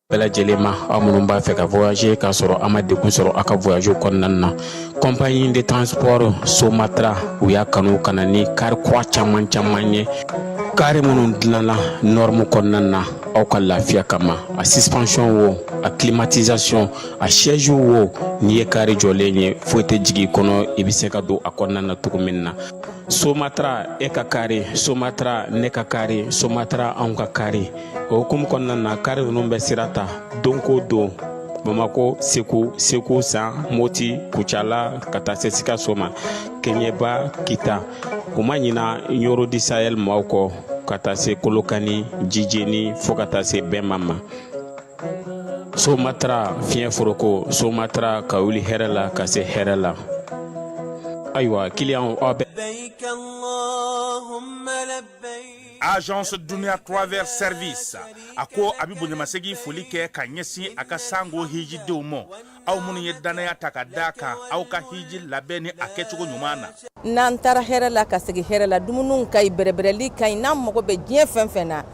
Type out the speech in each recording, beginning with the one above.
Bɛɛ lajɛlen ma, aw minnu b'a fɛ ka voyager k'a sɔrɔ a ma degun sɔrɔ aw ka voyage kɔnɔna na, compagnie de transport Somatra, u y'a kanu ka na ni car kura caman caman ye, car minnu dilanna norme kɔnɔna na aw ka lafiya kama. A suspension wo, a climatisation, a siège wo, n'i ye car jɔlen ye, foyi tɛ jigin i kɔnɔ, i bɛ se ka don a kɔnɔna na cogo min na. Somatra, e ka car, Somatra, ne ka car, Somatra, anw ka car. O hukumu kɔnɔna na, car ninnu bɛ sira ta don ko don Bamako, Segu, Segu San, Moti, Kucala, ka taa se Sikaso ma, Keɲeba, Kita. U ma ɲina Ɲoro du Sahel maaw kɔ, ka taa se Kolokani, Jijeni, fo ka taa se Bɛnma ma. Somatra, fiɲɛ foroko, Somatra, ka wuli hɛrɛ la ka se hɛrɛ la. Ayiwa, kiliyanw, aw bɛ Agence Dunia Travel Service a ko a bɛ bonyamasegin foli kɛ ka ɲɛsin a ka sango hijidenw ma, aw minnu ye dannaya ta ka da kan aw ka hiji labɛn ni a kɛcogo ɲuman na. N'an taara hɛrɛ la ka segin hɛrɛ la, dumuniw ka ɲi, bɛrɛbɛrɛli ka ɲi, n'an mago bɛ diɲɛ fɛn fɛn na,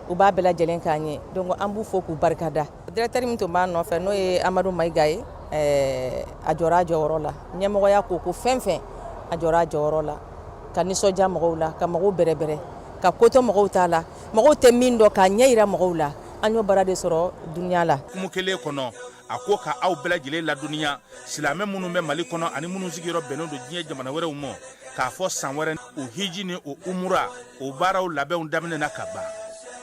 u b'a bɛɛ lajɛlen k'an ye. Donc an b'u fo k'u barikada. Directeur min tun b'a nɔfɛ, n'o ye Amadu Mayiga ye, a jɔra a jɔyɔrɔ la. Ɲɛmɔgɔya ko ko fɛn fɛn, a jɔra a jɔyɔrɔ la ka nisɔndiya mɔgɔw la, ka mɔgɔw bɛrɛbɛrɛ, ka ko to mɔgɔw ta la, mɔgɔw tɛ min dɔn, k'a ɲɛ yira mɔgɔw la. An y'o baara de sɔrɔ Dunia la. Hukumu kelen kɔnɔ, a ko ka aw bɛɛ lajɛlen ladɔnniya, silamɛ minnu bɛ Mali kɔnɔ ani minnu sigiyɔrɔ bɛnnen don diɲɛ jamana wɛrɛw ma, k'a fɔ san wɛrɛ o hiji ni o umura o baaraw labɛnw daminɛna ka ban.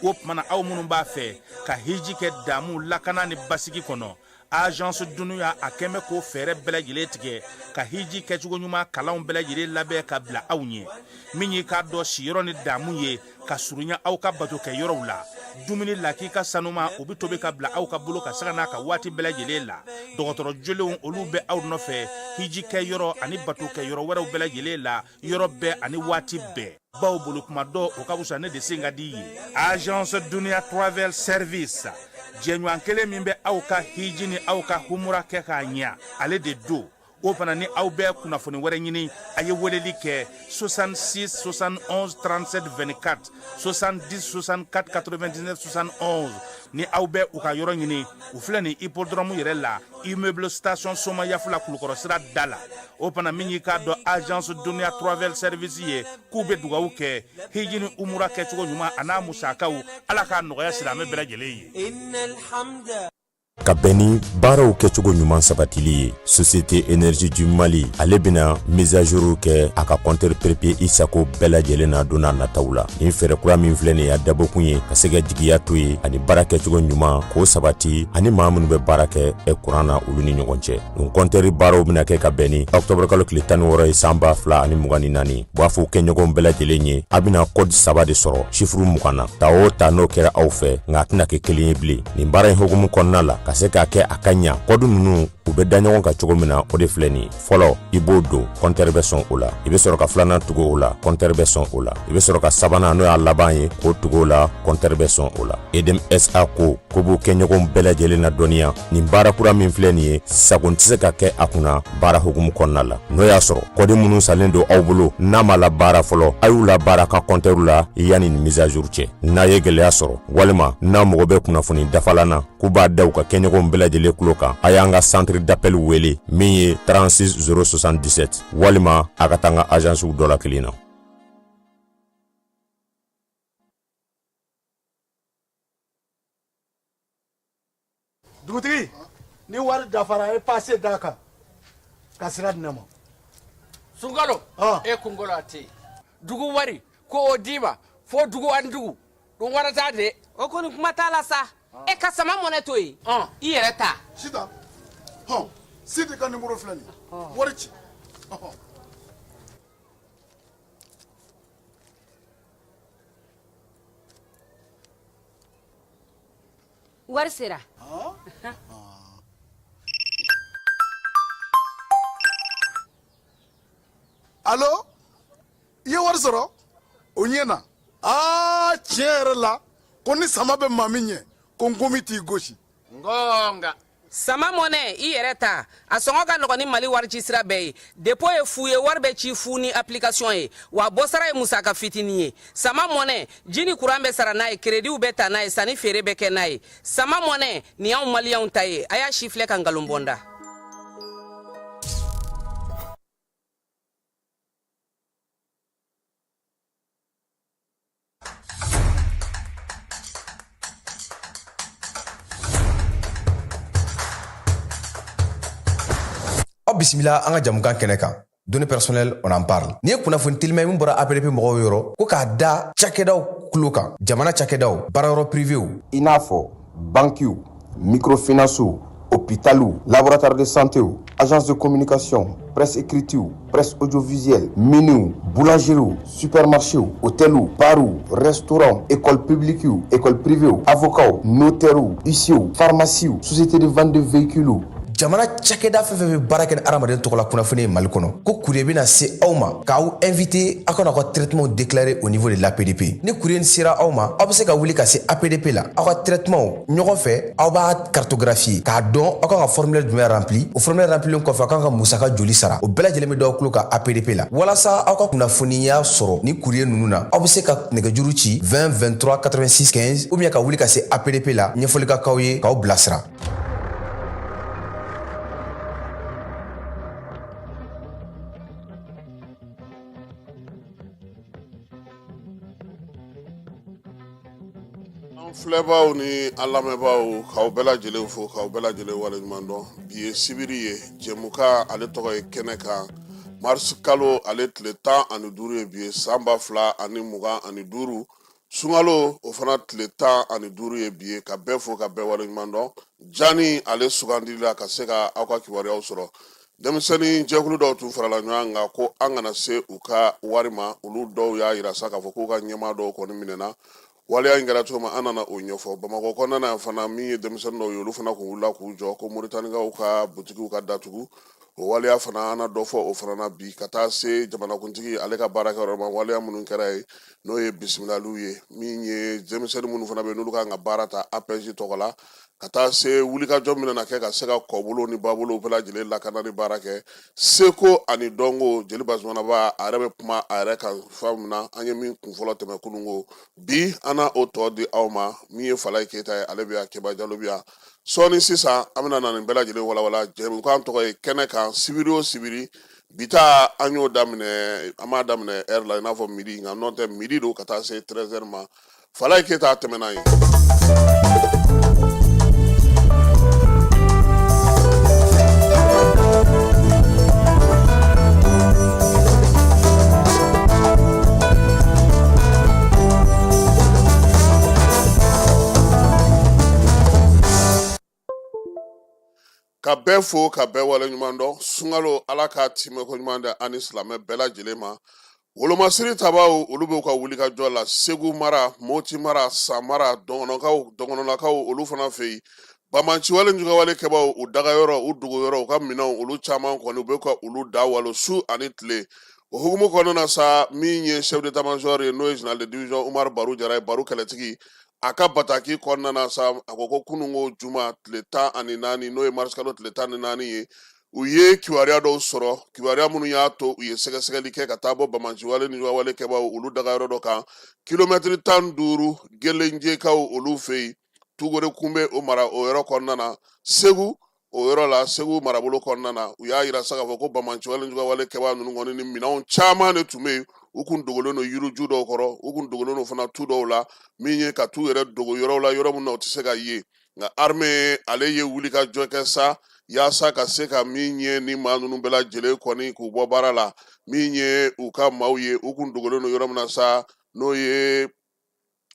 O tuma na, aw minnu b'a fɛ ka hiji kɛ damu, lakana ni basigi kɔnɔ, Agence Dunia a kɛn bɛ k'o fɛɛrɛ bɛɛ lajɛlen tigɛ ka hiji kɛcogo ɲuman kalanw bɛɛ lajɛlen labɛn ka bila aw ɲɛ. Min y'i k'a dɔn siyɔrɔ ni damu ye ka surunya aw ka bato kɛ yɔrɔw la, dumuni lakika sanuma, o bɛ tobi ka bila aw ka bolo ka sanga n'a ka waati bɛɛ lajɛlen la. Dɔgɔtɔrɔ jolenw, olu bɛ aw nɔfɛ hiji kɛ yɔrɔ ani bato kɛ yɔrɔ wɛrɛw bɛɛ lajɛlen la, yɔrɔ bɛɛ ani waati bɛɛ. Baw bolo kuma dɔ, o ka fisa ne de sen ka di ye. Agence Dunia Travel Service, jɛɲɔgɔn kelen min bɛ aw ka hiji ni aw ka humura kɛ k'a ɲɛ, ale de don. O fana ni aw bɛ kunnafoni wɛrɛ ɲini, a ye weleli kɛ 66 71 37 24, 70 64 99 71. Ni aw bɛ u ka yɔrɔ ɲini, u filɛ nin hippodrome yɛrɛ la, immeuble station Somayaf la, Kulukɔrɔ sira da la. O fana, min y'i k'a dɔn Agence Dunia Travel Service ye, k'u bɛ dugawu kɛ hiji ni umura kɛcogo ɲuman a n'a musakaw, Ala k'a nɔgɔya silamɛ bɛɛ lajɛlen ye. Ka bɛn ni baaraw kɛcogo ɲuman sabatili ye, Société Énergie du Mali, ale bɛna mise à jour kɛ a ka compteur prépayé i sago bɛɛ lajɛlen na don n'a nataw la. Nin fɛɛrɛ kura min filɛ nin ye, a dabɔkun ye ka se ka jigiya to ye ani baara kɛcogo ɲuman k'o sabati ani maa minnu bɛ baara kɛ kuran na, olu ni ɲɔgɔn cɛ. Nin compteur baaraw bɛna kɛ ka bɛn ni octobre kalo tile 16 ye, san 2024. B'a fɔ kɛɲɔgɔn bɛɛ lajɛlen ye, a bɛna code saba de sɔrɔ chiffre 20 na. Ta o ta, n'o kɛra aw fɛ, nka a tɛna kɛ kelen ye bilen. Nin baara in hukumu kɔnɔna la, ka se k'a kɛ a ka ɲa, code ninnu, u bɛ da ɲɔgɔn kan cogo min na, o de filɛ nin ye. Fɔlɔ, i b'o don, compteur bɛ sɔn o la. I bɛ sɔrɔ ka filanan tugu o la, compteur bɛ sɔn o la. I bɛ sɔrɔ ka sabanan, n'o y'a laban ye, k'o tugu o la, compteur bɛ sɔn o la. EDM SA ko ko b'u kɛɲɔgɔn bɛɛ lajɛlen na dɔnniya, nin baara kura min filɛ nin ye, sago tɛ se ka kɛ a kunna baara hukumu kɔnɔna la. N'o y'a sɔrɔ code minnu salen don aw bolo, n'a ma la baara fɔlɔ, a y'u la baara ka compteur la yanni nin mise à jour cɛ. N'a ye gɛlɛya sɔrɔ walima n'a mago bɛ kunnafoni dafalan na, k'u b'a da u ka kɛɲɔgɔnw bɛɛ lajɛlen tulo kan, a y'an ka centre d'appel wele min ye 36 077, walima a ka taa an ka agencew dɔ la kelen na. Dugutigi, ni wari dafara, e pase d'a kan ka sira di ne ma. Sunkalo, e kunkolo a tɛ yen. Dugu wari ko o d'i ma fo dugu ani dugu dun wara t'a de. O kɔni, kuma t'a la sa. E ka sama mɔnɛ to yen, i yɛrɛ ta. Sitan, hɔn, Sidi ka nimoro filɛ nin ye, wari ci. Ɔhɔn. Wari sera. Alo, i ye wari sɔrɔ, o ɲɛna. Aa, tiɲɛ yɛrɛ la, ko ni sama bɛ maa min ɲɛ, ko nkomi t'i gosi. Ngonga. Sama Money i yɛrɛ ta, a sɔngɔ ka nɔgɔn ni Mali warici sira bɛɛ ye. Dépôt ye fu ye, wari bɛ ci fu ni application ye, wa bɔsara ye musaka fitinin ye. Sama Money, ji ni kuran bɛ sara n'a ye, créditw bɛ ta n'a ye, sanni feere bɛ kɛ n'a ye. Sama Money nin y'anw maliyɛnw ta ye. A y'a si filɛ ka nkalon bɔ n da. Aw bisimila an ka jamukan kɛnɛ kan, données personnelles, on en parle. Nin ye kunnafoni telima ye min bɔra APDP mɔgɔw yɔrɔ, ko k'a da cakɛdaw tulo kan, jamana cakɛdaw, baarayɔrɔ privéw, i n'a fɔ bankiw, microfinancew, hôpitaliw, laboratoire de santéw, agence de communication, presse écritew, presse audiovisuelle, miniw, boulangeriew, supermarchéw, hôteliw, barw, restaurant, école publiquew, école privéew, avocats, notairew, huissierw, pharmaciew, société de vente de véhicules. Jamana cakɛda fɛn fɛn bɛ baara kɛ ni hadamaden tɔgɔ la kunnafoni ye Mali kɔnɔ, ko courrier bɛna se aw ma k'aw invité aw ka n'aw ka traitement déclarer au niveau de l'APDP. Ni courrier sera aw ma, aw bɛ se ka wuli ka se APDP la, aw ka traitement ɲɔgɔn fɛ, aw b'a cartographier k'a dɔn aw kan ka formulaire jumɛn rempli. O formulaire remplilen kɔfɛ, aw kan ka musaka joli sara, o bɛɛ lajɛlen bɛ d'aw tulo kan APDP la. Walasa aw ka kunnafoniya sɔrɔ ni courrier ninnu na, aw bɛ se ka nɛgɛjuru ci 20 23 86 15 ou bien ka wuli ka se APDP la, ɲɛfɔli ka k'aw ye k'aw bilasira. An filɛbaaw ni an lamɛnbaaw, k'aw bɛɛ lajɛlen fo, k'aw bɛɛ lajɛlen waleɲuman dɔn. Bi ye sibiri ye, jɛmukan ale tɔgɔ ye Kɛnɛ kan. Marisi kalo ale tile 15 ye bi ye, san 2025. Sunkalo o fana tile 15 ye bi ye. Ka bɛɛ fo, ka bɛɛ waleɲuman dɔn. Jani ale sugandili la ka se ka aw ka kibaruyaw sɔrɔ, denmisɛnnin jɛkulu dɔw tun farala ɲɔgɔn kan ko an kana se u ka wari ma. Olu dɔw y'a yira sa k'a fɔ k'u ka ɲɛmaa dɔw kɔni minɛna. Waleya in kɛra cogo min, an nana o ɲɛfɔ. Bamakɔ kɔnɔna yan fana, min ye denmisɛnnin dɔw ye, olu fana kun wulila k'u jɔ ko Moritanikaw ka butigiw ka datugu. O waleya fana, an na dɔ fɔ o fana na bi, ka taa se jamanakuntigi ale ka baarakɛyɔrɔ ma. Waleya minnu kɛra yen, n'o ye bisimilaliw ye, min ye denmisɛnnin minnu fana bɛ yen n'olu kan ka baara ta APEJ tɔgɔ la, ka taa se wulikajɔ min nana kɛ ka se ka kɔbolo ni babolo bɛɛ lajɛlen lakana ni baara kɛ seko ani dɔnko. Jeli Bazumanaba a yɛrɛ bɛ kuma a yɛrɛ kan fan min na, an ye min kun fɔlɔ tɛmɛ kununko, bi an na o tɔ di aw ma. Min ye Falayi Keyita ye, ale bɛ yan, Keba Jalo bɛ yan. Sɔɔni sisan an bɛna na nin bɛɛ lajɛlen walawala. Jɛmukan tɔgɔ ye Kɛnɛ kan, sibiri o sibiri. Bi ta an y'o daminɛ, an b'a daminɛ heure la i n'a fɔ midi, nka n'o tɛ midi don ka taa se 13 heures ma. Falayi Keyita tɛmɛna ye. Ka bɛɛ fo, ka bɛɛ waleɲuman dɔn. Sunkalo, Ala k'a timɛko ɲuman di an ni silamɛ bɛɛ lajɛlen ma. Wolomasiri tabaw, olu b'u ka wulikajɔ la Segu mara, Moti mara, San mara, dɔgɔnɔkaw, dɔgɔnɔlakaw olu fana fɛ yen. Banbaanciwale jugawale kɛbaw, u dagayɔrɔ, u dogoyɔrɔ, u ka minɛnw, olu caman kɔni u bɛ ka olu da walo su ani tile. O hukumu kɔnɔna na sa, min ye chef d'état major ye, n'o ye général de division Umaru Baru Jara ye, Baru kɛlɛtigi, a ka bataki kɔnɔna na sa, a ko ko kununko juma tile 14, n'o ye marisikalo tile 14 ye, u ye kibaruya dɔw sɔrɔ, kibaruya minnu y'a to u ye sɛgɛsɛgɛli kɛ ka taa bɔ banbaanciwale ni jugawale kɛbaw olu dagayɔrɔ dɔ kan, kilomɛtiri 15 Gelenjekaw olu fɛ yen, Tugore Kunbe o mara o yɔrɔ kɔnɔna na, Segu o yɔrɔ la, Segu marabolo kɔnɔna na. U y'a yira sa k'a fɔ ko banbaanciwale jugawale kɛbaa ninnu kɔni ni minɛnw caman de tun bɛ yen. U kun dogolen don yiriju dɔw kɔrɔ, u kun dogolen don fana tu dɔw la, min ye ka t'u yɛrɛ dogo yɔrɔw la, yɔrɔ min na u tɛ se ka ye. Nka armée ale ye wulikajɔ kɛ sa yaasa ka se ka min ye ni maa ninnu bɛɛ lajɛlen kɔni k'u bɔ baara la. Min ye u ka maaw ye, u kun dogolen don yɔrɔ min na sa, n'o ye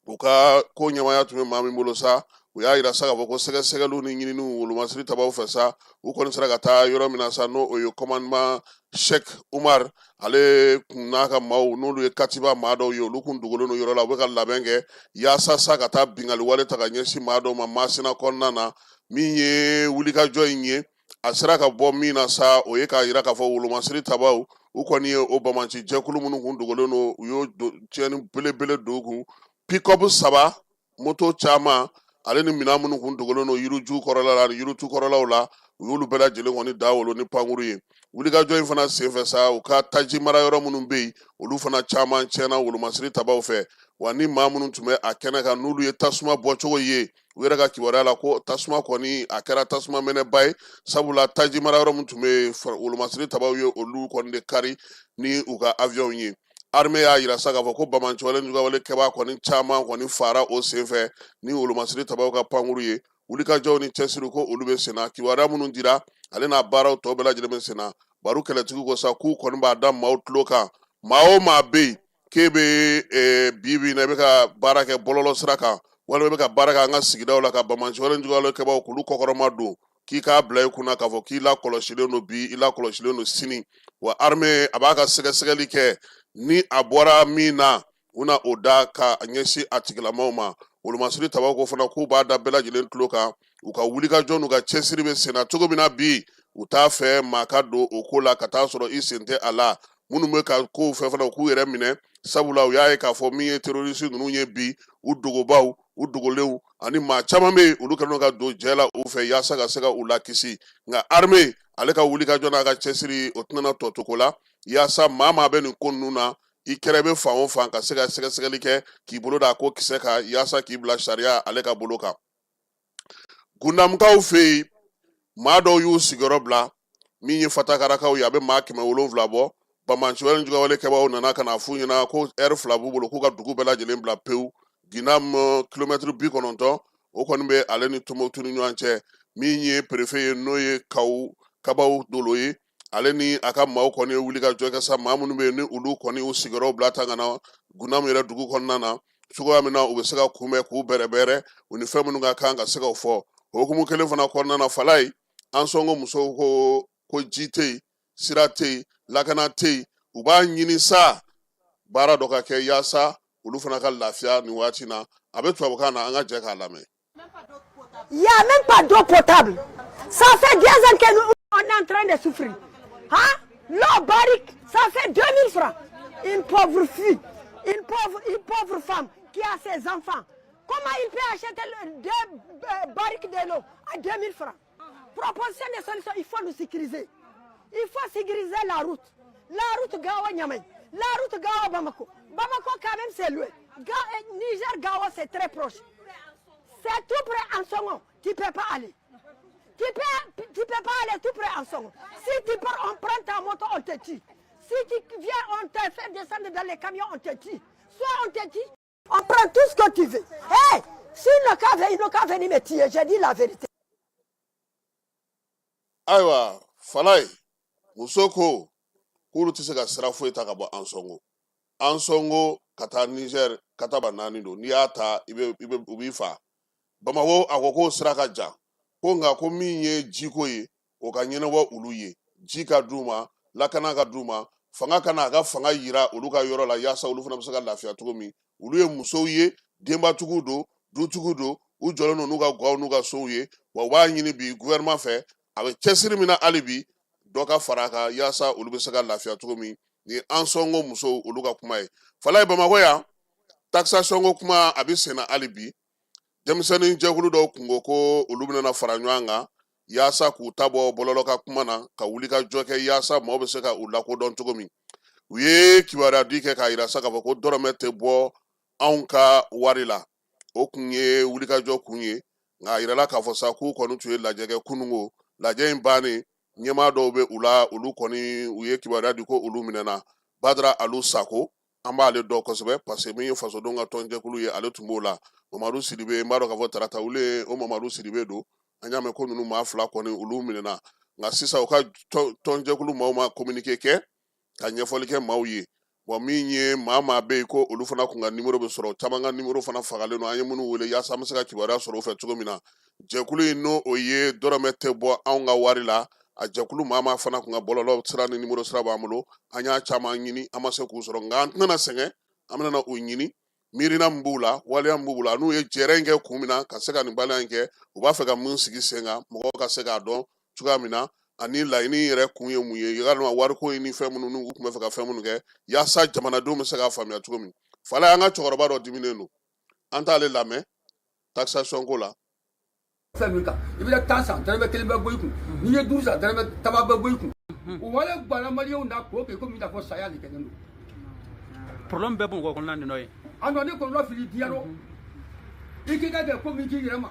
u ka ko ɲɛmaaya tun bɛ maa min bolo sa, u y'a yira sa k'a fɔ ko sɛgɛsɛgɛliw ni ɲininiw wolomasiri tabaw fɛ sa, u kɔni sera ka taa yɔrɔ min na sa, n'o o ye commandement Sheikh Umar ale kun n'a ka maaw, n'olu ye katiba maa dɔw ye, olu kun dogolen don yɔrɔ la, u bɛ ka labɛn kɛ yaasa sa ka taa binkanni wale ta ka ɲɛsin maa dɔw ma Masina kɔnɔna na. Min ye wulikajɔ in ye, a sera ka bɔ min na sa, o ye k'a yira k'a fɔ wolomasiri tabaw, u kɔni ye o banbaanci jɛkulu minnu kun dogolen don, u y'o tiɲɛni belebele don u kun. Pick-up 3, moto caman ale ni minɛn minnu kun dogolen don yiriju kɔrɔla la ani yirutu kɔrɔlaw la, u y'olu bɛɛ lajɛlen kɔni da wolo ni pankuru ye. Wulikajɔ in fana senfɛ sa, u ka taji mara yɔrɔ minnu bɛ yen, olu fana caman tiɲɛna wolomasiri tabaw fɛ. Wa ni maa minnu tun bɛ a kɛnɛ kan, n'olu ye tasuma bɔcogo ye, u yɛrɛ ka kibaruya la ko tasuma kɔni a kɛra tasuma mɛnɛba ye, sabula taji mara yɔrɔ min tun bɛ yen, wolomasiri tabaw ye olu kɔni de kari ni u ka avion ye. Armée y'a yira sa k'a fɔ ko banbaanciwale juguyawale kɛbaa kɔni caman kɔni fara o senfɛ ni wolomasiri tabaw ka pankuru ye. Wulikajɔw ni cɛsiri ko olu bɛ senna, kibaruya minnu dira ale n'a baaraw tɔ bɛɛ lajɛlen bɛ senna. Baro kɛlɛtigiw ko sa k'u kɔni b'a da maaw tulo kan, maa o maa bɛ yen k'e bɛ bi bi in na i bɛ ka baara kɛ bɔlɔlɔ sira kan, walima i bɛ ka baara kɛ an ka sigidaw la ka banbaanciwale juguyawale kɛbaaw k'olu kɔkɔrɔma don, k'i k'a bila i kunna k'a fɔ k'i lakɔlɔsilen don bi, i lakɔlɔsilen don sini. Wa armée a b'a ka sɛgɛsɛgɛli kɛ, ni a bɔra min na, u na o da ka ɲɛsin a tigilamaw ma. Wolomasiri tabaw ko fana k'u b'a da bɛɛ lajɛlen tulo kan, u ka wulikajɔ n'u ka cɛsiri bɛ senna cogo min na bi, u t'a fɛ maa ka don o ko la ka taa sɔrɔ i sen tɛ a la. Minnu bɛ ka kow fɛ fana, u k'u yɛrɛ minɛ, sabula u y'a ye k'a fɔ min ye terroriste ninnu ye bi, u dogobaw, u dogolenw ani maa caman bɛ yen, olu kɛlen don ka don jɛ la u fɛ yaasa ka se ka u lakisi. Nka armée ale ka wulikajɔ n'a ka cɛsiri, o tɛna tɔ to ko la, yaasa maa maa bɛ nin ko ninnu na, i kɛrɛ bɛ fan o fan, ka se ka sɛgɛsɛgɛli kɛ k'i bolo da a ko kisɛ kan yaasa k'i bila sariya ale ka bolo kan. Gundamukaw fɛ yen, maa dɔw y'u sigiyɔrɔ bila min ye fatakarakaw ye, a bɛ maa 700 bɔ. Banbaanciwale juguyawale kɛbaaw nana ka na f'u ɲɛna ko ɛri 2 b'u bolo k'u ka dugu bɛɛ lajɛlen bila pewu. Gindam kilomɛtiri 90, o kɔni bɛ ale ni Tɔnbukutu ni ɲɔgɔn cɛ. Min ye perefe ye, n'o ye Kawu Kabaw Dolo ye, ale ni a ka maaw kɔni ye wuli ka jɔ kɛ sa, maa minnu bɛ yen ni olu kɔni y'u sigiyɔrɔ bila ta ka na Gundam yɛrɛ dugu kɔnɔna na, cogoya min na u bɛ se ka kunbɛn k'u bɛrɛbɛrɛ, u ni fɛn minnu ka kan ka se k'o fɔ. O hukumu kelen fana kɔnɔna na, Falayi, Ansɔngo musow ko ko ji tɛ yen, sira tɛ yen, lakana tɛ yen. U b'a ɲini sa baara dɔ ka kɛ yaasa olu fana ka lafiya nin waati na. A bɛ tubabukan na, an ka jɛ k'a lamɛn. Il n'y a même pas d'eau potable. Ça fait 10 ans que nous, on est en train de souffrir. Hein? L'eau barrique, ça fait 2000 francs. Une pauvre fille, une pauvre femme qui a ses enfants. Comment il peut acheter deux barriques de l'eau à 2000 francs? Proposition de solution, il faut nous sécuriser. Il faut sécuriser la route. La route Gao-Niamey, la route Gao-Bamako. Bamako, quand même, c'est loin. Niger-Gao, c'est très proche. C'est tout près Ansongo. Tu ne peux pas aller. Tu peux pas aller tout près Ansongo. Si tu pars, on prend ta moto, on te tue. Si tu viens, on te fait descendre dans les camions, on te tue. Soit on te tue, on prend tout ce que tu veux. Hé, s'il n'a qu'à venir, il n'a qu'à venir me tuer. J'ai dit la vérité. Ayiwa Falayi, muso ko k'olu tɛ se ka sira foyi ta ka bɔ Ansɔngo, Ansɔngo ka taa Niger, ka taa ba naani don, n'i y'a ta i bɛ i bɛ u b'i fa Bamako. A ko k'o sira ka jan ko, nka ko min ye jiko ye, o ka ɲɛnabɔ olu ye, ji ka d'u ma, lakana ka d'u ma, fanga ka na a ka fanga yira olu ka yɔrɔ la yaasa olu fana bɛ se ka lafiya cogo min. Olu ye musow ye, denbatigiw don, dutigiw don, u jɔlen don n'u ka gaw n'u ka sow ye. Wa u b'a ɲini bi gouvernement fɛ, a bɛ cɛsiri min na hali bi, dɔ ka fara a kan yaasa olu bɛ se ka lafiya cogo min. Ni Ansɔngo musow olu ka kuma ye. Falayi, Bamakɔ yan, taxation ko kuma a bɛ senna hali bi. Denmisɛnnin jɛkulu dɔw kun ko ko olu bɛna fara ɲɔgɔn kan yaasa k'u ta bɔ bɔlɔlɔ ka kuma na, ka wuli ka jɔ kɛ yaasa maaw bɛ se ka u lakodɔn cogo min. U ye kibaruya di kɛ k'a yira sa k'a fɔ ko dɔrɔmɛ tɛ bɔ anw ka wari la. O kun ye wulikajɔ kun ye, nka a yirala k'a fɔ sa k'u kɔni tun ye lajɛ kɛ kunungo. Lajɛ in bannen, ɲɛmaa dɔw bɛ u la, olu kɔni u ye kibaruya di ko olu minɛna. Badara Alu Sako, an b'ale dɔn kosɛbɛ parce que min ye fasodenw ka tɔnjɛkulu ye, ale tun b'o la. Mamadu Sidibe, n b'a dɔn k'a fɔ tarata wule o Mamadu Sidibe don. An y'a mɛn ko ninnu maa fila kɔni olu minɛna, nka sisan u ka tɔnjɛkulu maaw ma communiqué kɛ ka ɲɛfɔli kɛ maaw ye. Bon, min ye maa maa bɛ yen ko olu fana kun ka nimoro bɛ sɔrɔ, caman ka nimoro fana fagalen don. An ye minnu wele yaasa an bɛ se ka kibaruya sɔrɔ u fɛ cogo min na, jɛkulu in n'o o ye dɔrɔmɛ tɛ bɔ anw ka wari la, a jɛkulu maa maa fana kun ka bɔlɔlɔ sira ni nimoro sira b'an bolo. An y'a caman ɲini, an ma se k'u sɔrɔ, nka an tɛna sɛgɛn, an bɛna u ɲini. Miirina min b'u la, waleya min b'u la, n'u ye jɛrɛ in kɛ kun min na ka se ka nin baliya in kɛ, u b'a fɛ ka mun sigi sen kan, mɔgɔw ka se k'a dɔn cogoya min na, ani laɲini yɛrɛ kun ye mun ye, yalima wariko in ni fɛn minnu n'u tun bɛ fɛ ka fɛn minnu kɛ yaasa jamanadenw bɛ se k'a faamuya cogo min. Fala, an ka cɛkɔrɔba dɔ diminen don, an t'ale lamɛn. Taxation ko la. Fɛn min kan, i bɛ 10 san, dɔrɔmɛ 1 bɛ bɔ i kun. N'i ye 5 san, dɔrɔmɛ 10 bɛ bɔ i kun. O wale ganna maliyɛnw na k'o kɛ komi i n'a fɔ saya de kɛlen don. Problème bɛɛ Bamakɔ kɔnɔna nin nɔ ye. A nɔ ni kɔlɔlɔ fili diɲɛ rɔ, i k'i ka kɛ komi i k'i yɛrɛ ma,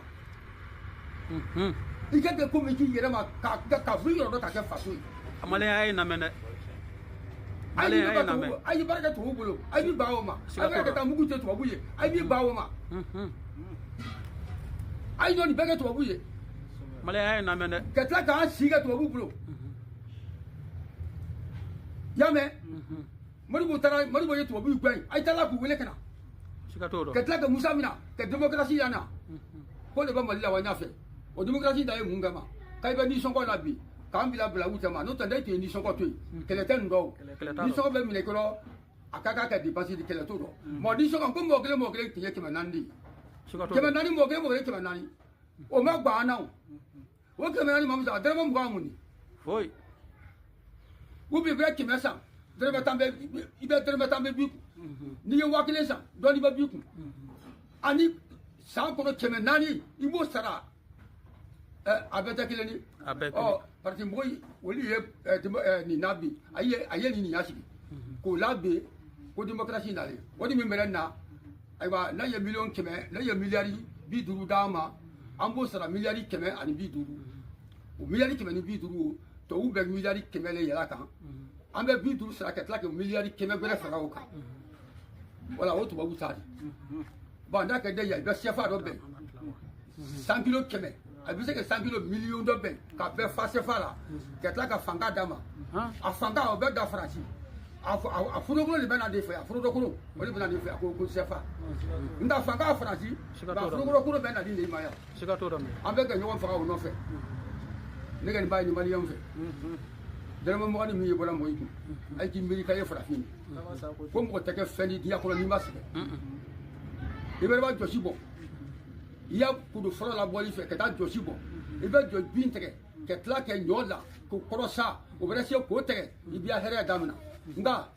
i ka kɛ komi i k'i yɛrɛ ma ka f'i yɔrɔ dɔ ka kɛ faso ye. Maliyɛn, a ye lamɛn dɛ, maliyɛn, a ye lamɛn. A ye baara kɛ tubabu bolo, a b'i ban o ma. A bɛ ka taa mugu tɛ tubabu ye, a b'i ban o ma. A ye nin bɛɛ kɛ tubabu ye. Maliyɛn, a ye lamɛn dɛ. Ka tila k'an si kɛ tubabu bolo. Y'a mɛn, Modibo taara, Modibo ye tubabu gɛn, a ye taara k'u wele ka na. Siga t'o rɔ. Ka tila ka Musa minɛ ka démocratie yan na ko de bɛ Mali la wa ɲɛfɛ. O démocratie da ye mun kama? K'a bɛ nisɔngɔ la bi k'an bila bila u cɛma. N'o tɛ, ne tun ye nisɔngɔ to yen, kɛlɛ tɛ nin dɔw. Nisɔngɔ bɛ minɛ kɔrɔ, a ka kan ka dépense di, kɛlɛ t'o dɔn. Mɔ nisɔngɔ ko mɔgɔ kelen mɔgɔ kelen tun ye 400 de ye, 400, mɔgɔ kelen mɔgɔ kelen 400. O ma gan an na. O o 400 ma musa dɔrɔmɛ 20 mun di? Foyi. Ou bien i bɛ 100 san, dɔrɔmɛ 10 bɛ, i bɛ dɔrɔmɛ 10 bɛ b'i kun. N'i ye 1000 san, dɔɔni bɛ b'i kun. Ani san kɔnɔ 400, i b'o sara. A bɛɛ tɛ kelen ye. A bɛɛ. Ɔ, parti mɔgɔw olu ye nin na bi, a ye nin ɲa sigi k'o labɛn ko démocratie nalen. O de min bɛ na, ayiwa, n'a ye miliyɔn 100, n'a ye miliyari 50 d'an ma, an b'o sara miliyari 150. O miliyari 150, tubabu bɛ miliyari 100 le yɛlɛ a kan, an bɛ 50 sara ka tila ka miliyari 100 gbɛrɛ fara o kan. Wala o tubabu ta de. Bon, n'a ka di ye, i bɛ CFA dɔ bɛn 100 kilo 100, a bɛ se ka 100 kilo miliyɔn dɔ bɛn ka bɛɛ fa CFA la, ka tila ka fanga d'a ma. A fanga o bɛ da Faransi, a forokolo de bɛ na de fɛ, a forokolo o de bɛ na de fɛ ko CFA. Nka fanga Faransi, a forokolo bɛ na di de ma yan. Siga t'o la. An bɛ ka ɲɔgɔn faga o nɔfɛ. Ne kɔni b'a ɲini maliyɛnw fɛ, dɔrɔmɛ 20 min ye bɔra mɔgɔ i kun, a ye k'i miiri k'a ye farafin ye, ko mɔgɔ tɛ kɛ fɛn ni diɲɛ kɔnɔ n'i ma sɛgɛn. I bɛ b'a jɔsi bɔ, i y'a kudu fɔlɔ labɔli fɛ ka taa jɔsi bɔ, i bɛ jɔ bin tigɛ ka tila kɛ ɲɔ la k'o kɔrɔ sa, o bɛ se k'o tigɛ, i b'i hɛrɛ daminɛ. Nka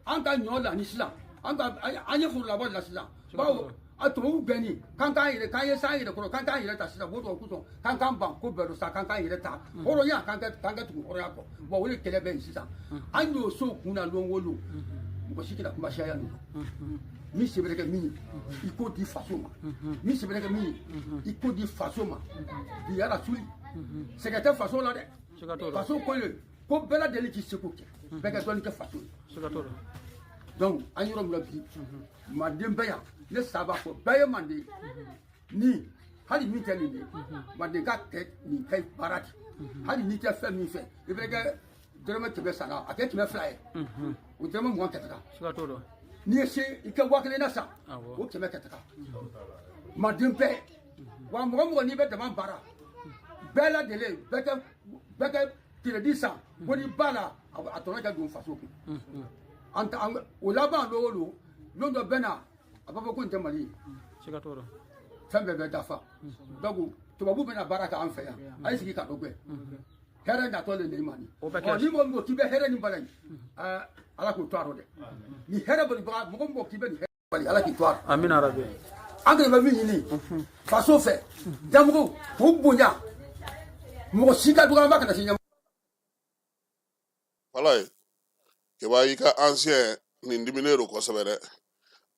an ka ɲɔ la ni sisan, an ka an ye foro labɔ la sisan, bawo a tubabu gɛnni k'an k'an yɛrɛ, k'an ye s'an yɛrɛ kɔrɔ, k'an k'an yɛrɛ ta sisan. O kosɔn k'an k'an ban ko bɛɛ don sa, k'an k'an yɛrɛ ta hɔrɔnya, k'an kɛ tugu hɔrɔnya kɔ. Bon, o de kɛlɛ bɛ yen sisan. An y'o so kun na lon o lon, mɔgɔ si tɛna kuma siyaya nin min se bɛ kɛ min ye, i k'o di faso ma. Min se bɛ kɛ min ye, i k'o di faso ma. Bi yala suli sɛgɛn tɛ faso la dɛ. Faso ko ye ko bɛɛ lajɛlen k'i seko kɛ, bɛɛ ka dɔɔnin kɛ faso ye. Donc an yɔrɔ min na bi, manden bɛ yan, ne sa b'a fɔ bɛɛ ye manden ni hali min tɛ nin ye, manden ka kɛ nin kɛ baara di. Hali n'i tɛ fɛn min fɛ, i bɛ kɛ dɔrɔmɛ 100 sara, a kɛ 200 ye, o dɔrɔmɛ 20 kɛ taga. N'i ye se, i kɛ 1000 na san, o 100 kɛ taga. Manden bɛɛ wa, mɔgɔ mɔgɔ n'i bɛ dama baara, bɛɛ lajɛlen bɛɛ kɛ crédit san ko n'i ba la, a tɔnɔ ka don faso kun. An ta an o laban don o don, don dɔ bɛ na, a b'a fɔ ko nin tɛ Mali ye. Fɛn bɛɛ bɛ dafa. Donc tubabu bɛna baara kɛ an fɛ yan, a ye sigi ka dɔ gɛn. Hɛrɛ natɔ le nin ma nin. Ɔ, ni mɔgɔ min ko k'i bɛ hɛrɛ nin bala yen, ala k'o to a rɔ dɛ. Ni hɛrɛ balibaga, mɔgɔ min ko k'i bɛ nin hɛrɛ bali, ala k'i to a rɔ. Amina rabi. An kɔni bɛ min ɲini faso fɛ, jamugu k'u bonya, mɔgɔ si ka dɔgɔyama kana se ɲɛmɔgɔ. Wala ye keba, i ka ancien nin diminen don kosɛbɛ dɛ.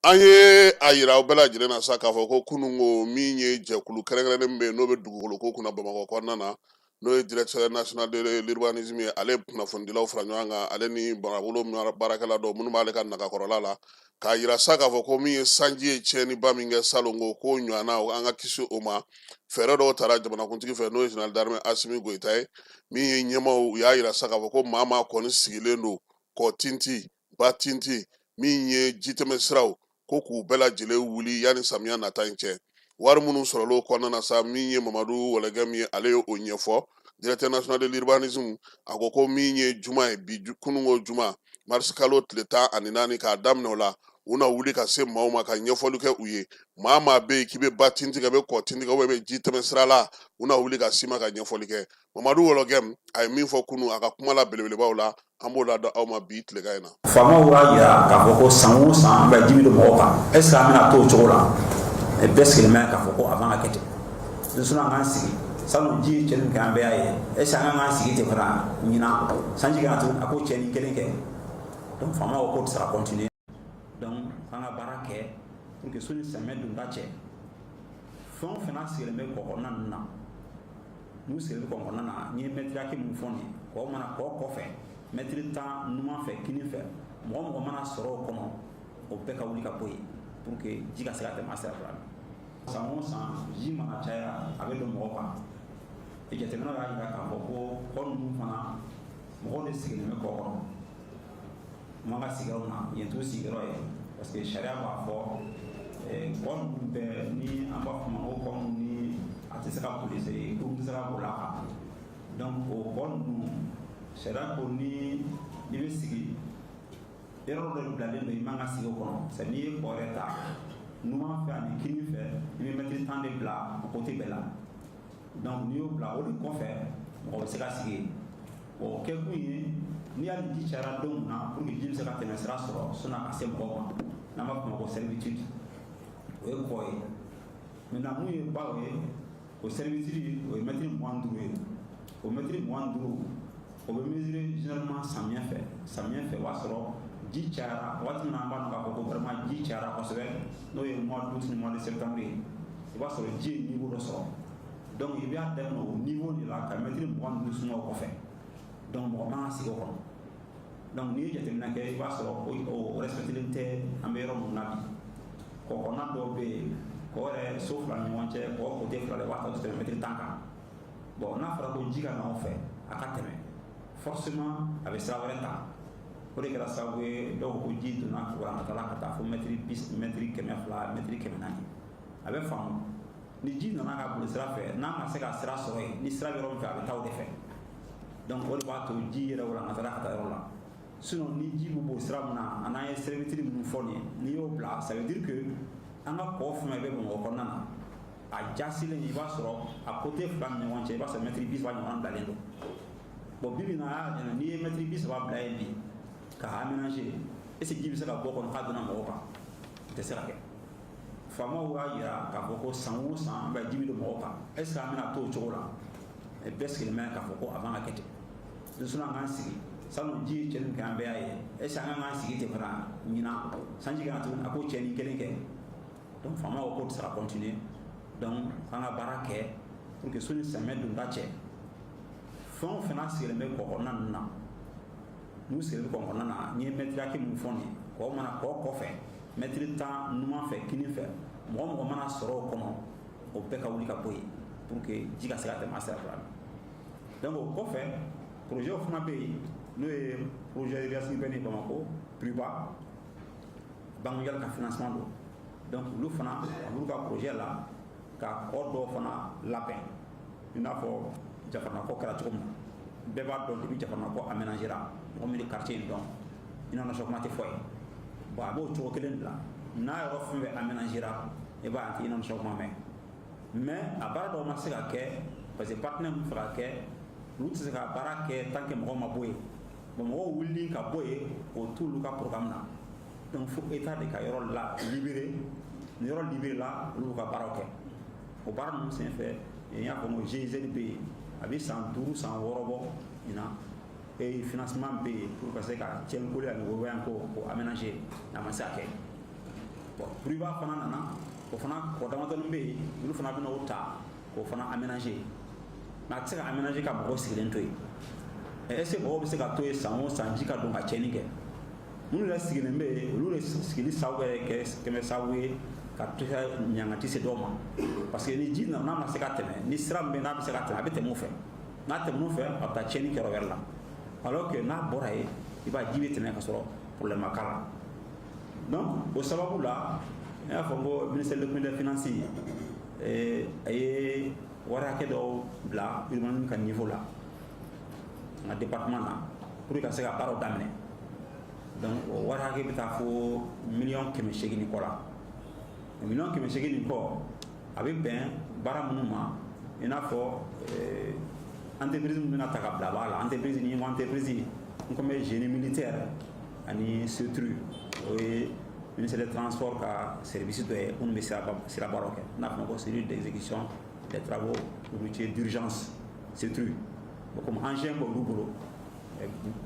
An ye a yira aw bɛɛ lajɛlen na sa k'a fɔ ko kununko min ye jɛkulu kɛrɛnkɛrɛnnen min bɛ yen, n'o bɛ dugukolo ko kunna Bamakɔ kɔnɔna na, n'o ye directeur national de l'urbanisme ye, ale ye kunnafonidilaw fara ɲɔgɔn kan, ale ni marabolo baarakɛla dɔw minnu b'ale ka nagakɔrɔla la, k'a yira sa k'a fɔ ko min ye sanji ye tiɲɛniba min kɛ salongo, ko ɲɔgɔnna an ka kisi o ma. Fɛɛrɛ dɔw tara jamanakuntigi fɛ, n'o ye général d'armée Asimi Goyita ye. Min ye ɲɛmaaw, u y'a yira sa k'a fɔ ko maa maa kɔni sigilen don kɔ tinti ba tinti, min ye jitɛmɛ siraw ko k'u bɛɛ lajɛlen wuli yanni samiya nata in cɛ. Wari minnu sɔrɔla o kɔnɔna na sa, min ye Mamadu Wɔlɔgɛmu ye, ale ye o ɲɛfɔ. Directeur national de l'urbanisme, a ko ko min ye juma ye bi, kununko juma, marisi kalo tile 14, k'a daminɛ o la, u na wuli ka se maaw ma ka ɲɛfɔli kɛ u ye. Maa maa bɛ yen k'i bɛ ba tinti kɛ, bɛ kɔ tinti kɛ, bɛ ji tɛmɛ sira la, u na wuli ka s'i ma ka ɲɛfɔli kɛ. Mamadu Wɔlɔgɛmu, a ye min fɔ kunun a ka kuma la belebelebaw la, an b'o ladon aw ma bi tilegan in na. Faamaw b'a jira k'a fɔ ko san o san an bɛ ji bɛ don mɔgɔw kan. Est ce que an bɛna to o cogo la? Bɛɛ sigilen bɛ k'a fɔ ko a man ka kɛ ten. Sinon an k'an sigi, salon ji ye cɛnni kɛ, an bɛɛ y'a ye. Est ce que an kan k'an sigi ten fana ɲinan, sanji kana tuguni a ko cɛnni kelen kɛ? Donc faamaw ko k'o tɛ se ka continuer. Donc an ka baara kɛ pour que soni samiya donda cɛ, fɛn o fɛn n'a sigilen bɛ kɔ kɔnɔna ninnu na, n'u sigilen bɛ kɔ kɔnɔna na, n ye mɛtiri hakɛ min fɔ nin ye, kɔ mana kɔ kɔfɛ mɛtiri 10 numan fɛ, kinin fɛ, mɔgɔ mɔgɔ mana sɔrɔ o kɔnɔ, o bɛɛ ka wuli ka bɔ yen pour que ji ka se ka tɛmɛ a sira fɛ. San o san, ji mana caya, a bɛ don mɔgɔ kan. Jateminɛ y'a jira k'a fɔ ko kɔ ninnu fana, mɔgɔw de sigilen bɛ kɔ kɔnɔ. Man ka sigiyɔrɔ min na, yen t'u sigiyɔrɔ ye, parce que sariya b'a fɔ kɔ ninnu bɛɛ ni an b'a fɔ ma ko kɔ ninnu ni a tɛ se ka boli, kurun tɛ se ka boli a kan. Donc o kɔ ninnu, sariya ko ni i bɛ sigi yɔrɔ dɔ bilalen don, i man ka sigi o kɔnɔ. C'est n'i ye kɔ yɛrɛ ta numan fɛ ani kinin fɛ, i bɛ mɛtiri 10 de bila o côté bɛɛ la. Donc n'i y'o bila, o de kɔfɛ mɔgɔ bɛ se ka sigi yen. O kɛkun ye n'i y'a ji cayara don min na, pour que ji bɛ se ka tɛmɛ sira sɔrɔ sɔnni a ka se mɔgɔw ma, n'an b'a fɔ o ma ko servitude. O ye kɔ ye. Maintenant, mun ye baw ye, o servitude, o ye mɛtiri 25 ye. O mɛtiri 25, o bɛ mesurer généralement samiyɛ fɛ. Samiyɛ fɛ, o b'a sɔrɔ ji cayara waati min na, an b'a dɔn k'a fɔ ko vraiment ji cayara kosɛbɛ, n'o ye mois d'août ni mois de septembre ye. I b'a sɔrɔ ji ye niveau dɔ sɔrɔ. Donc i b'a daminɛ o niveau de la ka mɛtiri 25 suma o kɔfɛ. Donc mɔgɔ man ka sigi o kɔnɔ. Donc n'i ye jateminɛ kɛ, i b'a sɔrɔ o respectelen tɛ. An bɛ yɔrɔ min na bi, kɔ kɔnɔna dɔw bɛ yen, kɔ yɛrɛ so fila ni ɲɔgɔn cɛ, kɔ côté fila la, i b'a ta o tɛ tɛmɛ mɛtiri 10 kan. Bon, n'a fɔra ko ji ka na o fɛ, a ka tɛmɛ, forcément a bɛ sira wɛrɛ ta. O de kɛra sababu ye dɔw ko ji donna walankatala ka taa fo mɛtiri bi, mɛtiri 200, mɛtiri 400. A bɛ faamu, ni ji nana ka boli sira fɛ, n'a ma se ka sira sɔrɔ yen, ni sira bɛ yɔrɔ min fɛ, a bɛ taa o de fɛ. Donc o de b'a to ji yɛrɛ walankatala ka taa yɔrɔ la. Sinon ni ji bɛ bɔ sira min na, a n'an ye servitude minnu fɔ nin ye, n'i y'o bila, ça veut dire que an ka kɔ fɛn fɛn bɛ Bamakɔ kɔnɔna na, a jasilen, i b'a sɔrɔ a côté fila ni ɲɔgɔn cɛ, i b'a sɔrɔ mɛtiri 30 ɲɔgɔn bilalen don. Bon, bi bi in na, a y'a n'i ye mɛtiri 30 bila yen bi ka aménager, est ce que ji bɛ se ka bɔ kɔnɔ k'a donna mɔgɔ kan? O tɛ se ka kɛ. Faamaw y'a jira k'a fɔ ko san o san, an bɛ ji bɛ don mɔgɔw kan. Est ce que an bɛna to o cogo la? Bɛɛ sigilen bɛ k'a fɔ ko a man ka kɛ ten. Sinon an k'an sigi, salon ji ye cɛnni kɛ, an bɛɛ y'a ye. Est ce que an kan k'an sigi ten fana ɲinan, sanji kana tuguni a ko cɛnni kelen kɛ? Donc faamaw ko k'o tɛ se ka continuer. Donc an ka baara kɛ pour que soni samiya donda cɛ, fɛn o fɛn n'a sigilen bɛ kɔ kɔnɔna ninnu na, n'u sigilen bɛ kɔ kɔnɔna na, n ye mɛtiri hakɛ min fɔ nin ye, kɔ mana kɔ kɔfɛ mɛtiri 10 numan fɛ, kinin fɛ, mɔgɔ mɔgɔ mana sɔrɔ o kɔnɔ, o bɛɛ ka wuli ka bɔ yen pour que ji ka se ka tɛmɛ a sira fila. Donc o kɔfɛ, projet fana bɛ yen, n'o ye projet Riyasi ye Bamakɔ PRUBA, Banque mondiale ka financement don. Donc olu fana, a b'u ka projet la ka kɔ dɔw fana labɛn, i n'a fɔ Jafarinakɔ kɛra cogo min na. Bɛɛ b'a dɔn, depuis Jafarinakɔ aménagera, mɔgɔ min bɛ quartier in dɔn, inondation kuma tɛ fɔ yen. Bon, a b'o cogo kelen de la. N'a yɔrɔ fɛn fɛn aménagera, i b'a ye an tɛ inondation kuma mɛn. Mais a baara dɔw ma se ka kɛ parce que partenaire min fɛ ka kɛ, olu tɛ se ka baara kɛ tant que mɔgɔw ma bɔ yen. Bon, mɔgɔw wulili ka bɔ yen, o t'olu ka programme na. Donc fo état de ka yɔrɔ la libérer. Ni yɔrɔ libéré la, olu b'u ka baaraw kɛ. O baara ninnu senfɛ, n y'a fɔ n ko GIZ bɛ yen, a bɛ san 5, san 6 bɔ ɲinan. Et financement bɛ yen pour ka se ka Tienko ani Woyanko k'o aménager, a ma se ka kɛ. Bon, PRUBA fana nana, o fana kɔ damadɔni bɛ yen, olu fana bɛna o ta k'o fana aménager. Mais a tɛ se ka aménager ka mɔgɔw sigilen to yen. Est ce que mɔgɔw bɛ se ka to yen san o san, ji ka don ka tiɲɛni kɛ? Minnu yɛrɛ sigilen bɛ yen, olu de sigili sababu yɛrɛ kɛ sababu ye ka ɲangati se dɔw ma, parce que ni ji nana, n'a ma se ka tɛmɛ, ni sira min bɛ yen n'a bɛ se ka tɛmɛ, a bɛ tɛmɛ o fɛ. N'a tɛmɛ o fɛ, a bɛ taa tiɲɛni kɛ yɔrɔ wɛrɛ la. Alors que n'a bɔra yen, i b'a ji bɛ tɛmɛ ka sɔrɔ problème ma k'a la. Donc o sababu la, n y'a fɔ n ko ministère de l'économie et des finances, a ye wari hakɛ dɔw bila urbanisme ka niveau la, an ka département na, pour que ka se ka baaraw daminɛ. Donc o wari hakɛ bɛ taa fo miliyɔn 800 ni kɔ la. Miliyɔn 800 ni kɔ, a bɛ bɛn baara minnu ma, i n'a fɔ entreprise min bɛna ta ka bila baara la. Entreprise ni ko entreprise, n ko bɛ génie militaire ani SETRU, o ye Ministère des Transports ka service dɔ ye minnu bɛ sirabaaraw kɛ, n'a fɔ ko Cellule d'exécution des travaux routiers d'urgence, CETRU. Bon, comme engin b'olu bolo,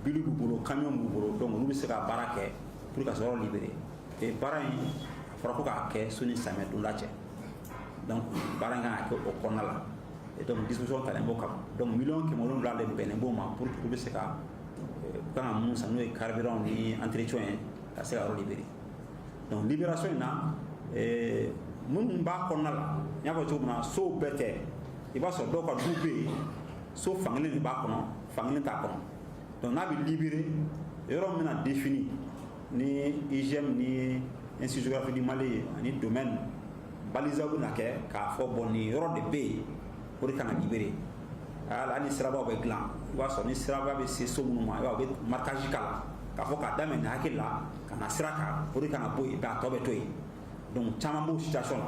bili b'u bolo, camion b'u bolo, donc olu bɛ se ka baara kɛ pour ka sɔrɔ libérer. Et baara in, a fɔra ko k'a kɛ soni samiyɛ donda cɛ. Donc baara in kan ka kɛ o kɔnɔna la. Et donc disposition talen b'o kama. Donc 700 miliyɔn de bɛnnen b'o ma pour que u bɛ se ka u kan ka mun san, n'o ye carburant ni entretien ye, ka se ka yɔrɔ libérer. Donc libération in na, minnu b'a kɔnɔna la, n y'a fɔ cogo min na, sow bɛɛ tɛ. I b'a sɔrɔ dɔw ka du bɛ yen, so fankelen de b'a kɔnɔ, fankelen t'a kɔnɔ. Donc n'a bɛ libérer, yɔrɔ min bɛna défini ni IGM ni Institut géographique du Mali ye ani domaine, balisage bɛna kɛ k'a fɔ bon, nin yɔrɔ de bɛ yen, o de kan ka libérer. Hali ni sirabaw bɛ dilan, i b'a sɔrɔ ni siraba bɛ se so minnu ma, i b'a ye u bɛ marquage k'a la k'a fɔ k'a daminɛ nin hakɛ la ka na sira kan, o de kan ka bɔ yen, a tɔ bɛ to yen. Donc caman b'o situation na.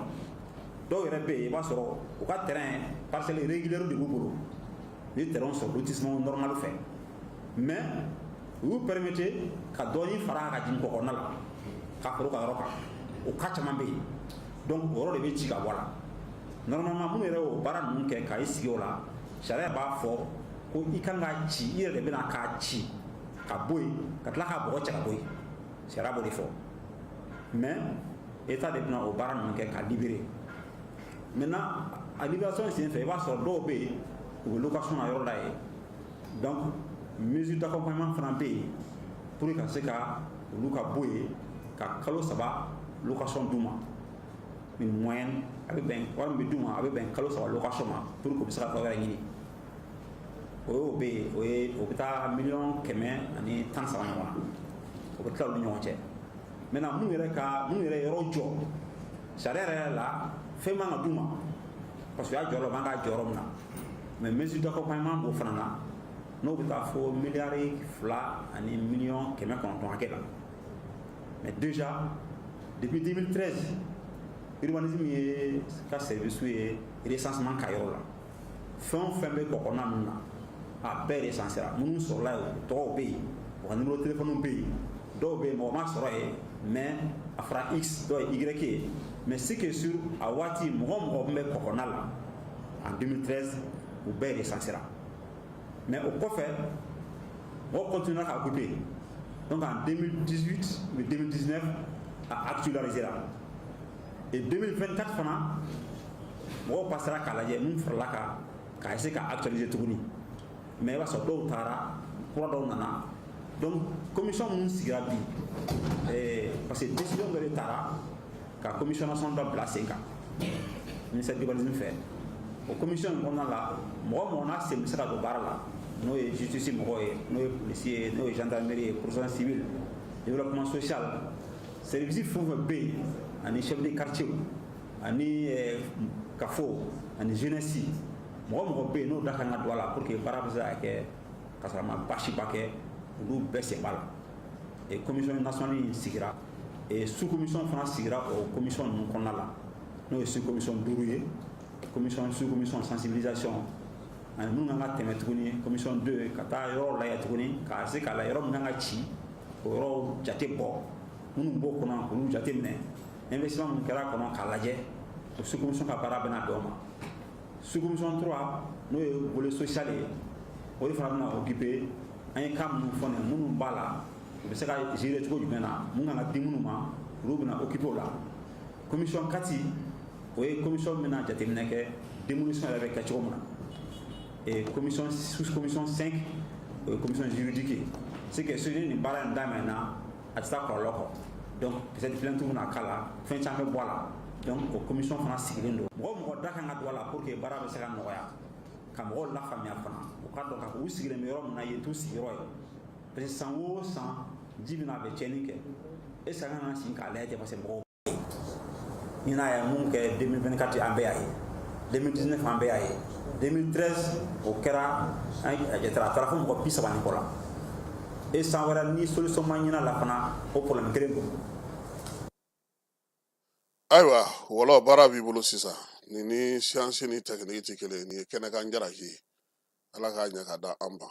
Dɔw yɛrɛ bɛ yen, i b'a sɔrɔ u ka terrain, parcelle régulière de b'u bolo, u ye terrain sɔrɔ lotissement normal fɛ, mais u y'u permettre ka dɔɔnin fara a ka jigin kɔkɔnɔna la ka fara u ka yɔrɔ kan. O cas caman bɛ yen. Donc o yɔrɔ de bɛ ci ka bɔ a la. Normalement, minnu yɛrɛ y'o baara ninnu kɛ ka i sigi o la, sariya b'a fɔ ko i kan ka ci, i yɛrɛ de bɛna k'a ci ka bɔ yen, ka tila k'a bɔgɔ cɛ ka bɔ yen. Sariya b'o de fɔ, mais État de bɛna o baara ninnu kɛ ka libérer. Maintenant, a libération sen fɛ, i b'a sɔrɔ dɔw bɛ yen, u bɛ location na yɔrɔ la yen. Donc mesure d'accompagnement fana bɛ yen pour que ka se ka olu ka bɔ yen, ka kalo 3 location d'u ma. Une moyenne, a bɛ bɛn wari min bɛ d'u ma, a bɛ bɛn kalo 3 location ma, pour que u bɛ se ka dɔ wɛrɛ ɲini. O y'o bɛ yen, o ye o bɛ taa 113 miliyɔn ɲɔgɔn na, o bɛ tila olu ni ɲɔgɔn cɛ. Maintenant, minnu yɛrɛ yɔrɔ jɔ, sariya yɛrɛ la, fɛn man ka d'u ma parce que u y'a jɔyɔrɔ man k'a jɔyɔrɔ min na. Mais mesure d'accompagnement b'o fana na, n'o bɛ taa fo 2 miliyari ani miliyɔn 900 hakɛ la. Mais déjà, depuis 2013, urbanisme ye ka service ye recensement ka yɔrɔ la, fɛn o fɛn bɛ kɔkɔnɔna ninnu na, a bɛɛ recensera. Minnu sɔrɔla yen, o tɔgɔw bɛ yen, u ka numéro téléphone bɛ yen. Dɔw bɛ yen, mɔgɔ ma sɔrɔ yen, mais a fɔra X, dɔw ye Y ye. Mais ce qui est sûr, a waati, mɔgɔ o mɔgɔ tun bɛ kɔkɔnɔna la en 2013, u bɛɛ recensera. Mais o kɔfɛ, mɔgɔ continuera ka occuper. Donc en 2018 ou 2019, a actualisé la. Et 2024 fana, mɔgɔw passera k'a lajɛ mun farala kan, k'a essayer ka actualiser tuguni. Mais i b'a sɔrɔ dɔw taara, kura dɔw nana. Donc commission minnu sigira bi, parce que décision dɔ de taara ka commission nationale dɔ bila sen kan ministère de l'urbanisme fɛ. O commission in kɔnɔna la, mɔgɔ mɔgɔ n'a sen bɛ se ka don baara la, n'o ye justice mɔgɔw ye, n'o ye policier ye, n'o ye gendarmerie ye, protection civile, développement social, service fɛn o fɛn bɛ yen, ani chef de quartier, ani kafo, ani jeunesse, mɔgɔ mɔgɔ bɛ yen n'o da kan ka don a la pour que baara bɛ se ka kɛ ka sɔrɔ a ma baasiba kɛ, olu bɛɛ sen b'a la. Et commission nationale in sigira, et sous commission fana sigira o commission ninnu kɔnɔna la, n'o ye sous commission duuru ye: commission, sous commission sensibilisation, ani minnu kan ka tɛmɛ tuguni, commission 2, ka taa yɔrɔw lajɛ tuguni, ka se k'a la yɔrɔ min kan ka ci, o yɔrɔw jate bɔ, minnu b'o kɔnɔ, k'olu jate minɛ, investissement min kɛra a kɔnɔ k'a lajɛ. O sous commission ka baara bɛna bɛn o ma. Sous commission 3, n'o ye volet social ye, o de fana bɛna occuper an ye cas minnu fɔ nin, minnu b'a la, u bɛ se ka gérer cogo jumɛn na, mun kan ka di minnu ma, olu bɛna occuper o la. Commission 4, o ye commission bɛna jateminɛ kɛ démolition yɛrɛ bɛ kɛ cogo min na. Et commission, sous commission 5, o ye commission juridique ye. C'est que so nin baara in daminɛna, a tɛ taa kɔlɔlɔ kɔ. Donc peut-être plainte bɛna k'a la, fɛn caman bɛ bɔ a la. Donc o commission fana sigilen don. Mɔgɔ mɔgɔ da kan ka don a la pour que baara bɛ se ka nɔgɔya, ka mɔgɔw lafaamuya fana, u ka dɔn k'a fɔ u sigilen bɛ yɔrɔ min na, yen t'u sigiyɔrɔ ye. Parce que san o san, ji bɛna, a bɛ tiɲɛni kɛ. Est ce que an kan ka sigi k'a lajɛ ten? Parce que mɔgɔw ɲinan ye mun kɛ 2024, an bɛɛ y'a ye. 2019, an bɛɛ y'a ye. 2013, o kɛra, an jatera, a taara fo mɔgɔ 30 ni kɔ la. E san wɛrɛ, ni solution ma ɲini a la fana, o problème kelen don. Ayiwa, wɔlɔ baara b'i bolo sisan. Nin ni siyansi ni tɛkiniki tɛ kelen ye. Nin ye kɛnɛkan jalaki ye. Ala k'a ɲɛ ka da an ma.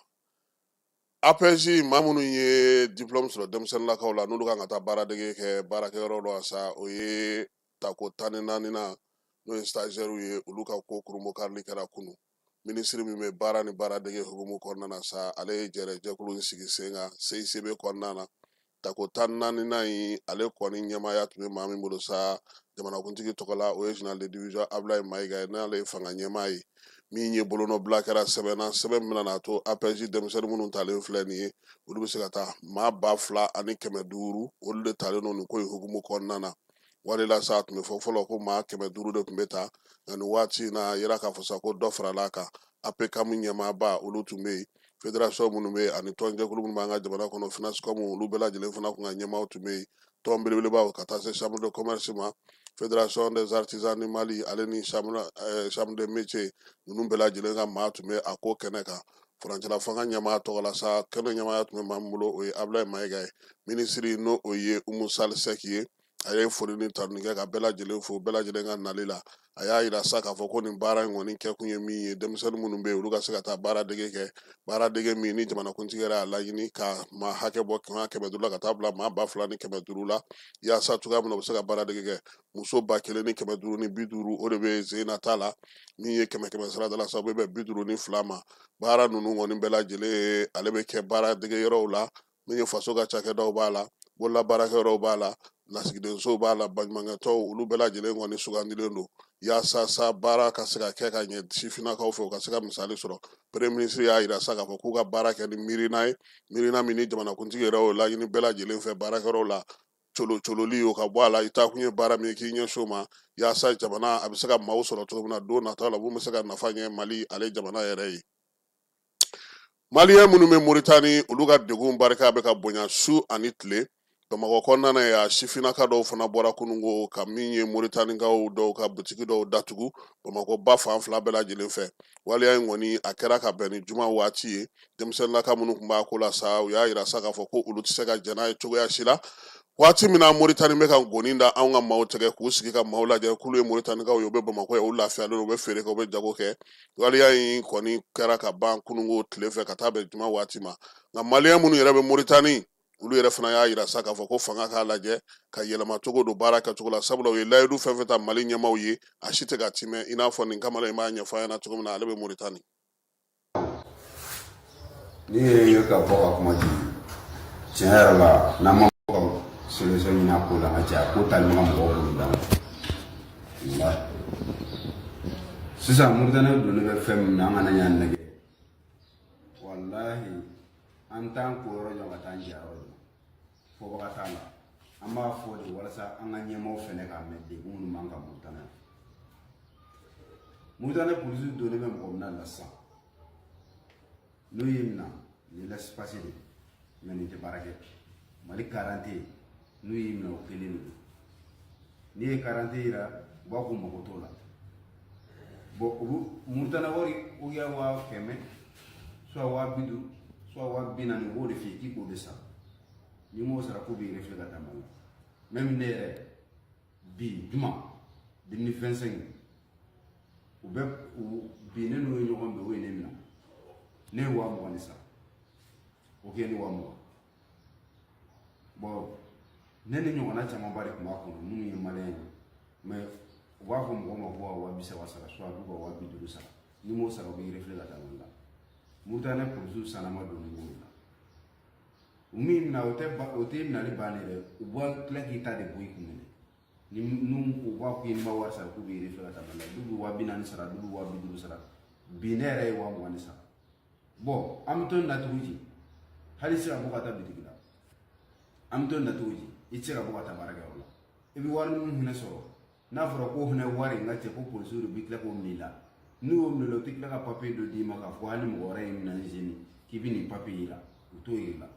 APEJ maa minnu ye diplôme sɔrɔ denmisɛnninlakaw la, n'olu kan ka taa baaradege kɛ baarakɛyɔrɔ dɔ sa, o ye tako 14nan, n'o ye stagiaires ye, olu ka ko kurunbonkarili kɛra kunu. Minisiri min bɛ baara ni baaradege hukumu kɔnɔna na sa, ale ye jɛrɛ jɛkulu in sigi sen kan CICB kɔnɔna na. Tako 14nan in, ale kɔni ɲɛmaaya tun bɛ maa min bolo sa jamanakuntigi tɔgɔ la, o ye général de division Ablaye Mayiga ye, n'ale ye fanga ɲɛmaa ye. Min ye bolonɔbila kɛra sɛbɛn na, sɛbɛn min bɛna n'a to APEJ denmisɛnnin minnu talen filɛ nin ye, olu bɛ se ka taa. Maa 2500, olu de talen don nin ko in hukumu kɔnɔna na. Wari la sa, a tun bɛ fɔ fɔlɔ ko maa 500 de tun bɛ ta, nka nin waati in na, a yira k'a fɔ sa ko dɔ farala a kan. APCAM ɲɛmaaba, olu tun bɛ yen, fédération minnu bɛ yen ani tɔnjɛkulu minnu b'an ka jamana kɔnɔ, FNASCOM, olu bɛɛ lajɛlen fana kun ka ɲɛmaaw tun bɛ yen, tɔn belebelebaw ka taa se chambre de commerce ma, fédération des artisans du Mali, ale ni chambre des métiers, ninnu bɛɛ lajɛlen ka maa tun bɛ a ko kɛnɛ kan. Furancɛla fanga ɲɛmaa tɔgɔ la sa, kɛnɛ ɲɛmaaya tun bɛ maa min bolo, o ye Ablaye Mayiga ye. Minisiri, n'o o ye Umu Sall Sɛki ye, a ye foli ni tanuni kɛ ka bɛɛ lajɛlen fo bɛɛ lajɛlen ka nali la. A y'a yira sa k'a fɔ ko nin baara in kɔni kɛkun ye min ye, denmisɛnnin minnu bɛ yen, olu ka se ka taa baara dege kɛ, baara dege min ni jamanakuntigi yɛrɛ y'a laɲini ka maa hakɛ bɔ maa 500 la ka taa bila maa 2500 la, yaasa cogoya min na u bɛ se ka baara dege kɛ. Muso 1550, o de bɛ sen na ta la. Min ye kɛmɛ kɛmɛ sarada la sa, o bɛ bɛn 52 ma. Baara ninnu kɔni bɛɛ lajɛlen, ale bɛ kɛ baara dege yɔrɔw la, min ye faso ka cakɛdaw b'a la, bolola baarakɛyɔrɔw b'a la, lasigidensow b'a la, baɲumankɛtɔnw, olu bɛɛ lajɛlen kɔni sugandilen don yaasa sa baara ka se ka kɛ ka ɲɛ sifinnakaw fɛ, u ka se ka misali sɔrɔ. Premier ministre y'a yira sa k'a fɔ k'u ka baara kɛ ni miirina ye, miirina min ni jamanakuntigi yɛrɛ y'o laɲini bɛɛ lajɛlen fɛ baarakɛyɔrɔw la, colo cololi o ka bɔ a la. I taa kun ye baara min ye, k'i ɲɛsin o ma, yaasa jamana a bɛ se ka maaw sɔrɔ cogo min na don nataw la, mun bɛ se ka nafa ɲɛ Mali ale jamana yɛrɛ ye. Maliyɛn minnu bɛ Moritani, olu ka degun barika bɛ ka bonya su ani tile. Bamakɔ kɔnɔna na yan, sifinnaka dɔw fana bɔra kununko ka min ye Moritanikaw dɔw ka butigi dɔw datugu Bamakɔ ba fan fila bɛɛ lajɛlen fɛ. Waleya in kɔni, a kɛra ka bɛn ni juma waati ye. Denmisɛnninlaka minnu tun b'a ko la sa, u y'a yira sa k'a fɔ ko olu tɛ se ka jɛn n'a ye cogoya si la, waati min na Moritani bɛ ka goni da anw ka maaw tɛgɛ, k'u sigi ka maaw lajɛ k'olu ye Moritanikaw ye, u bɛ Bamakɔ yan, u lafiyalen don, u bɛ feere kɛ, u bɛ jago kɛ. Waleya in kɔni kɛra ka ban kununko tile fɛ ka taa bɛn juma waati ma. Nka maliyɛn minnu yɛrɛ bɛ Moritani, olu yɛrɛ fana y'a yira sa k'a fɔ ko fanga k'a lajɛ ka yɛlɛma cogo don baara kɛcogo la, sabula u ye layidu fɛn fɛn ta Mali ɲɛmaaw ye, a si tɛ ka timɛ. I n'a fɔ nin kamalen in b'a ɲɛfɔ an ɲɛna cogo min na, ale bɛ Moritani. Ne ye ka bɔ ka kuma di, tiɲɛ yɛrɛ la, n'an ma bɔ ka solution ɲini a ko la, ka caya ko taali ma mɔgɔw bolo dan walahi. Sisan Muritani donnen bɛ fɛn min na, an kana ɲan nɛgɛ, walahi, an t'an ko yɔrɔ jɔ ka taa an jɛ yɔrɔ jɔ, fɔbaga t'a la. An b'a fɔ de walasa an ka ɲɛmaaw fɛnɛ k'a mɛn degun minnu b'an kan Muritani. Muritani polisiw donnen bɛ mɔgɔ minɛ la sisan, n'u y'i minɛ nin laisse-passer de, mais nin tɛ baara kɛ. Mali karante, n'u y'i minɛ, o kelen de don. N'i ye karante yira, u b'a k'u mago t'o la. Bon, u bɛ Muritani wari ou bien 100 000, soit 50 000, soit 40 000, u b'o de f'i ye k'i k'o de sara. N'i m'o sara, k'u b'i refouler ka taa Mali la. Même ne yɛrɛ, bi juma 2025, u bɛ u bi ne n'u ye ɲɔgɔn bɛn, o ye ne minɛ, ne ye 20 000 de sara. O kɛ ne 20 000. Bon, ne ni ɲɔgɔnna camanba de tun b'a kɔnɔ minnu ye maliyɛn ye, mais u b'a fɔ mɔgɔ ma ko ka 30 000 sara, soit du ka 50 000 sara. N'i m'o sara, u b'i refouler ka taa Mali la. Muritani polisiw sanama donnen b'o la. U min minɛ, o tɛ ba, o tɛ minɛli bannen dɛ, u b'a tila k'i ta de bɔ i kun minɛ. Ni n'u u b'a fɔ k'i ma wari sara, k'u b'i refouler ka taa Mali la. Du bɛ 40 000 sara, du bɛ 50 000 sara. Bi ne yɛrɛ ye 20 000 de sara. Bon, an bɛ to nin na cogo di? Hali i tɛ se ka bɔ ka taa bitigi la. An bɛ to nin na cogo di? I tɛ se ka bɔ ka taa baarakɛyɔrɔ la. I bɛ wari min fɛnɛ sɔrɔ, n'a fɔra ko fɛnɛ wari in ka cɛ ko polisiw de bɛ tila k'o minɛ i la. N'u y'o minɛ i la, u tɛ tila ka papiye dɔ d'i ma k'a fɔ hali mɔgɔ wɛrɛ ye minɛ sini k'i bɛ nin papiye yira, u t'o yira.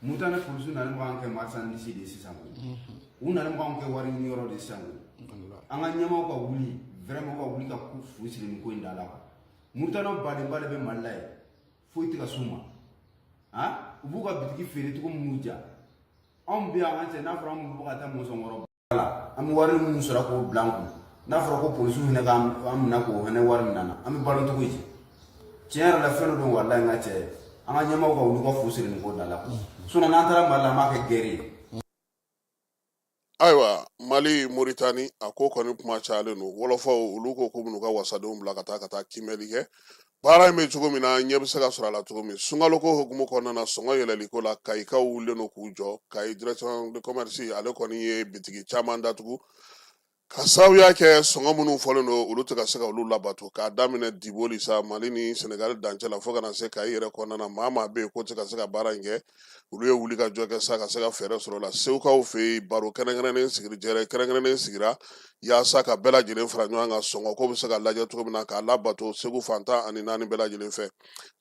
Muritani polisiw nana b'an kɛ marchandise de ye sisan koyi. U nana b'an kɛ wari ɲini yɔrɔ de ye sisan koyi. An ka ɲɛmaaw ka wuli vraiment, ka wuli ka ko fu siri nin ko in da la quoi. Muritani badenba de bɛ Mali la yen, foyi tɛ ka s'u ma. Han, u b'u ka bitigi feere cogo min m'u diya. Anw bɛ yan, an cɛ, n'a fɔra an bɛ bɔ ka taa mɔsɔnkɔrɔ la, an bɛ wari minnu sɔrɔ k'o bila an kun, n'a fɔra ko polisiw fana k'an minɛ k'o fana wari minɛ an na, an bɛ balo cogo di? Tiɲɛ yɛrɛ la, fɛn dɔ don, walayi, n ka cɛ. An ka ɲɛmaaw ka wuli ka fu siri nin ko da la quoi. Sinon n'an taara Mali la, an b'a kɛ guerre ye. Ayiwa, Mali, Moritani, a ko kɔni kuma cayalen don. Wɔlɔfɔw, olu ko k'u bɛn'u ka wasadenw bila ka taa kiimɛli kɛ baara in bɛ cogo min na, ɲɛ bɛ se ka sɔrɔ a la cogo min. Sunkalo ko hukumu kɔnɔna na, sɔngɔ yɛlɛli ko la, Kayikaw wulilen don k'u jɔ. Kayi direction de commerce, ale kɔni ye bitigi caman datugu ka sababuya kɛ sɔngɔ minnu fɔlen don, olu tɛ ka se ka olu labato. K'a daminɛ Diboli sa, Mali ni Senegali dancɛ la, fo ka na se Kayi yɛrɛ kɔnɔna na, maa maa bɛ yen k'o tɛ ka se ka baara in kɛ, olu ye wuli ka jɔ kɛ sa ka se ka fɛɛrɛ sɔrɔ o la. Segukaw fɛ yen, baro kɛrɛnkɛrɛnnen sigiri, jɛrɛ kɛrɛnkɛrɛnnen sigira yaasa ka bɛɛ lajɛlen fara ɲɔgɔn kan, sɔngɔ ko bɛ se ka lajɛ cogo min na k'a labato Segu fan 14 bɛɛ lajɛlen fɛ.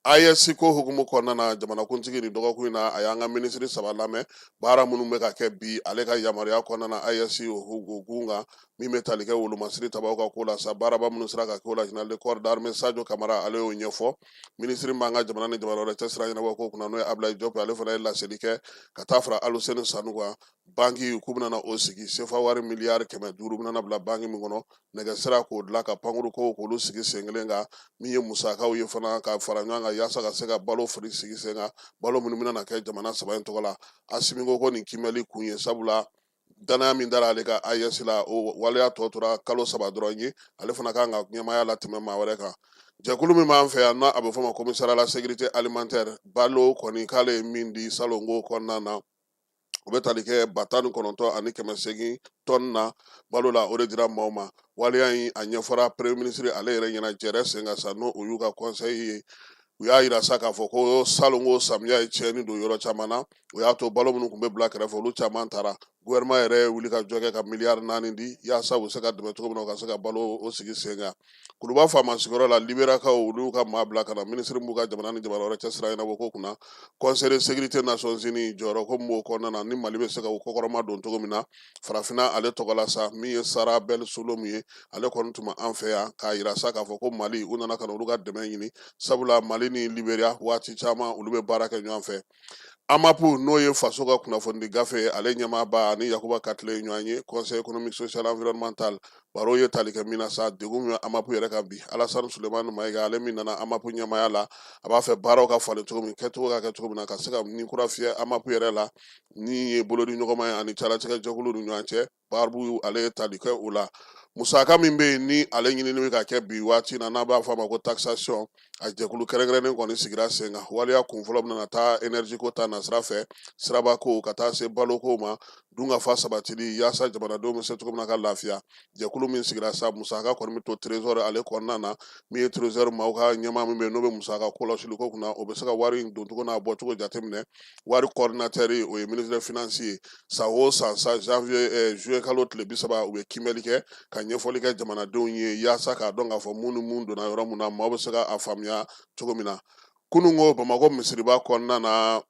AES ko hukumu kɔnɔna na, jamanakuntigi nin dɔgɔkun in na, a y'an ka minisiri saba lamɛn baara minnu bɛ ka kɛ bi ale ka yamaruya kɔnɔna na AES o kun kan, min bɛ tali kɛ wolomasiri tabaw ka ko la sa, baaraba minnu sera ka kɛ o la. Général de corps d'armée Sadio Kamara, ale y'o ɲɛfɔ. Minisiri b'an ka jamana ni jamana wɛrɛ cɛ sira ɲɛnabɔ ko kunna, n'o ye Ablaye Diop, ale fana ye laseli kɛ ka taa fara Aluseni Sanu kan. Banki k'u bɛna o sigi, sefa wari miliyari 500 bɛna bila banki min kɔnɔ, nɛgɛsira k'o dilan, ka pankuru kow k'olu sigi sen kelen kan, min ye musakaw ye fana ka fara ɲɔgɔn kan yaasa ka se ka balo feere sigi sen kan, balo minnu bɛna kɛ jamana saba in tɔgɔ la. Asimi ko nin kiimɛli kun ye sabula danaya min dara ale ka AES la, o waleya tɔ tora kalo 3 dɔrɔn ye, ale fana kan ka ɲɛmaaya latɛmɛ maa wɛrɛ kan. Jɛkulu min b'an fɛ yan, n'a a bɛ fɔ o ma commissariat à la sécurité alimentaire, balo kɔni k'ale ye min di salongo kɔnɔna na, o bɛ tali kɛ 19,800 tɔni na balo la, o de dira maaw ma. Waleya in a ɲɛfɔra premier ministre ale yɛrɛ ɲɛna jɛrɛ sen kan sa, n'o o y'u ka conseil ye. U y'a yira sa k'a fɔ ko salongo samiya ye tiɲɛni don yɔrɔ caman na, o y'a to balo minnu tun bɛ bila kɛrɛfɛ, olu caman taara. Gouvernement yɛrɛ ye wuli ka jɔ kɛ ka miliyari 4 di yaasa u bɛ se ka dɛmɛ cogo min na, u ka se ka balo o sigi sen kan. Kuluba faama sigiyɔrɔ la, Liberakaw, olu ka maa bila ka na minisiri b'u ka jamana ni jamana wɛrɛ cɛ sira ɲɛnabɔ ko kunna, conseil de sécurité Nations Unies, jɔyɔrɔ ko min b'o kɔnɔna na, ni Mali bɛ se ka o kɔkɔrɔma don cogo min na farafinna ale tɔgɔ la sa. Min ye Sara Bɛl Solomu ye, ale kɔni tun bɛ an fɛ yan k'a yira sa k'a fɔ ko Mali, u nana ka na olu ka dɛmɛ ɲini, sabula Mali ni Liberia, waati caman olu bɛ baara kɛ ɲɔgɔn fɛ. Amapu, n'o ye faso ka kunnafonidi gafe ye, ale ɲɛmaaba ani Yakuba Katile ye ɲɔgɔn ye conseil économique, social, environnemental. Baro ye tali kɛ min na sa, degun min bɛ Amapu yɛrɛ kan bi. Alasani Sulemani Mayiga, ale min nana Amapu ɲɛmaaya la, a b'a fɛ baaraw ka falen cogo min, kɛcogo ka kɛ cogo min na, ka se ka ni kura fiyɛ Amapu yɛrɛ la, ni ye bolodi ɲɔgɔnma ye ani calatigɛ jɛkulu ni ɲɔgɔn cɛ. Barabu, ale ye tali kɛ o la. Musaka min bɛ yen ni ale ɲinini bɛ ka kɛ bi waati na, n'a b'a fɔ a ma ko taxation, a jɛkulu kɛrɛnkɛrɛnnen kɔni sigira sen kan. Waleya kun fɔlɔ bɛna taa énergie ko ta nasira fɛ, siraba ko, ka taa se baloko ma, dunkafa sabatili, yaasa jamanadenw bɛ se cogo min na ka lafiya. Jɛkulu min sigira sa, musaka kɔni bɛ to trésor ale kɔnɔna na. Min ye trésor maaw ka ɲɛmaa min bɛ yen, n'o bɛ musaka kɔlɔsili ko kunna, o bɛ se ka wari in doncogo n'a bɔcogo jateminɛ. Wari coordinateur, o ye ministre des finances ye. San o san sa, janvier, juillet kalo tile 30, u bɛ kiimɛli kɛ ka ɲɛfɔli kɛ jamanadenw ye, yaasa k'a dɔn k'a fɔ mun ni mun donna yɔrɔ mun na, maaw bɛ se ka a faamuya cogo min na. Kunun ko Bamakɔ misiriba kɔnɔna na,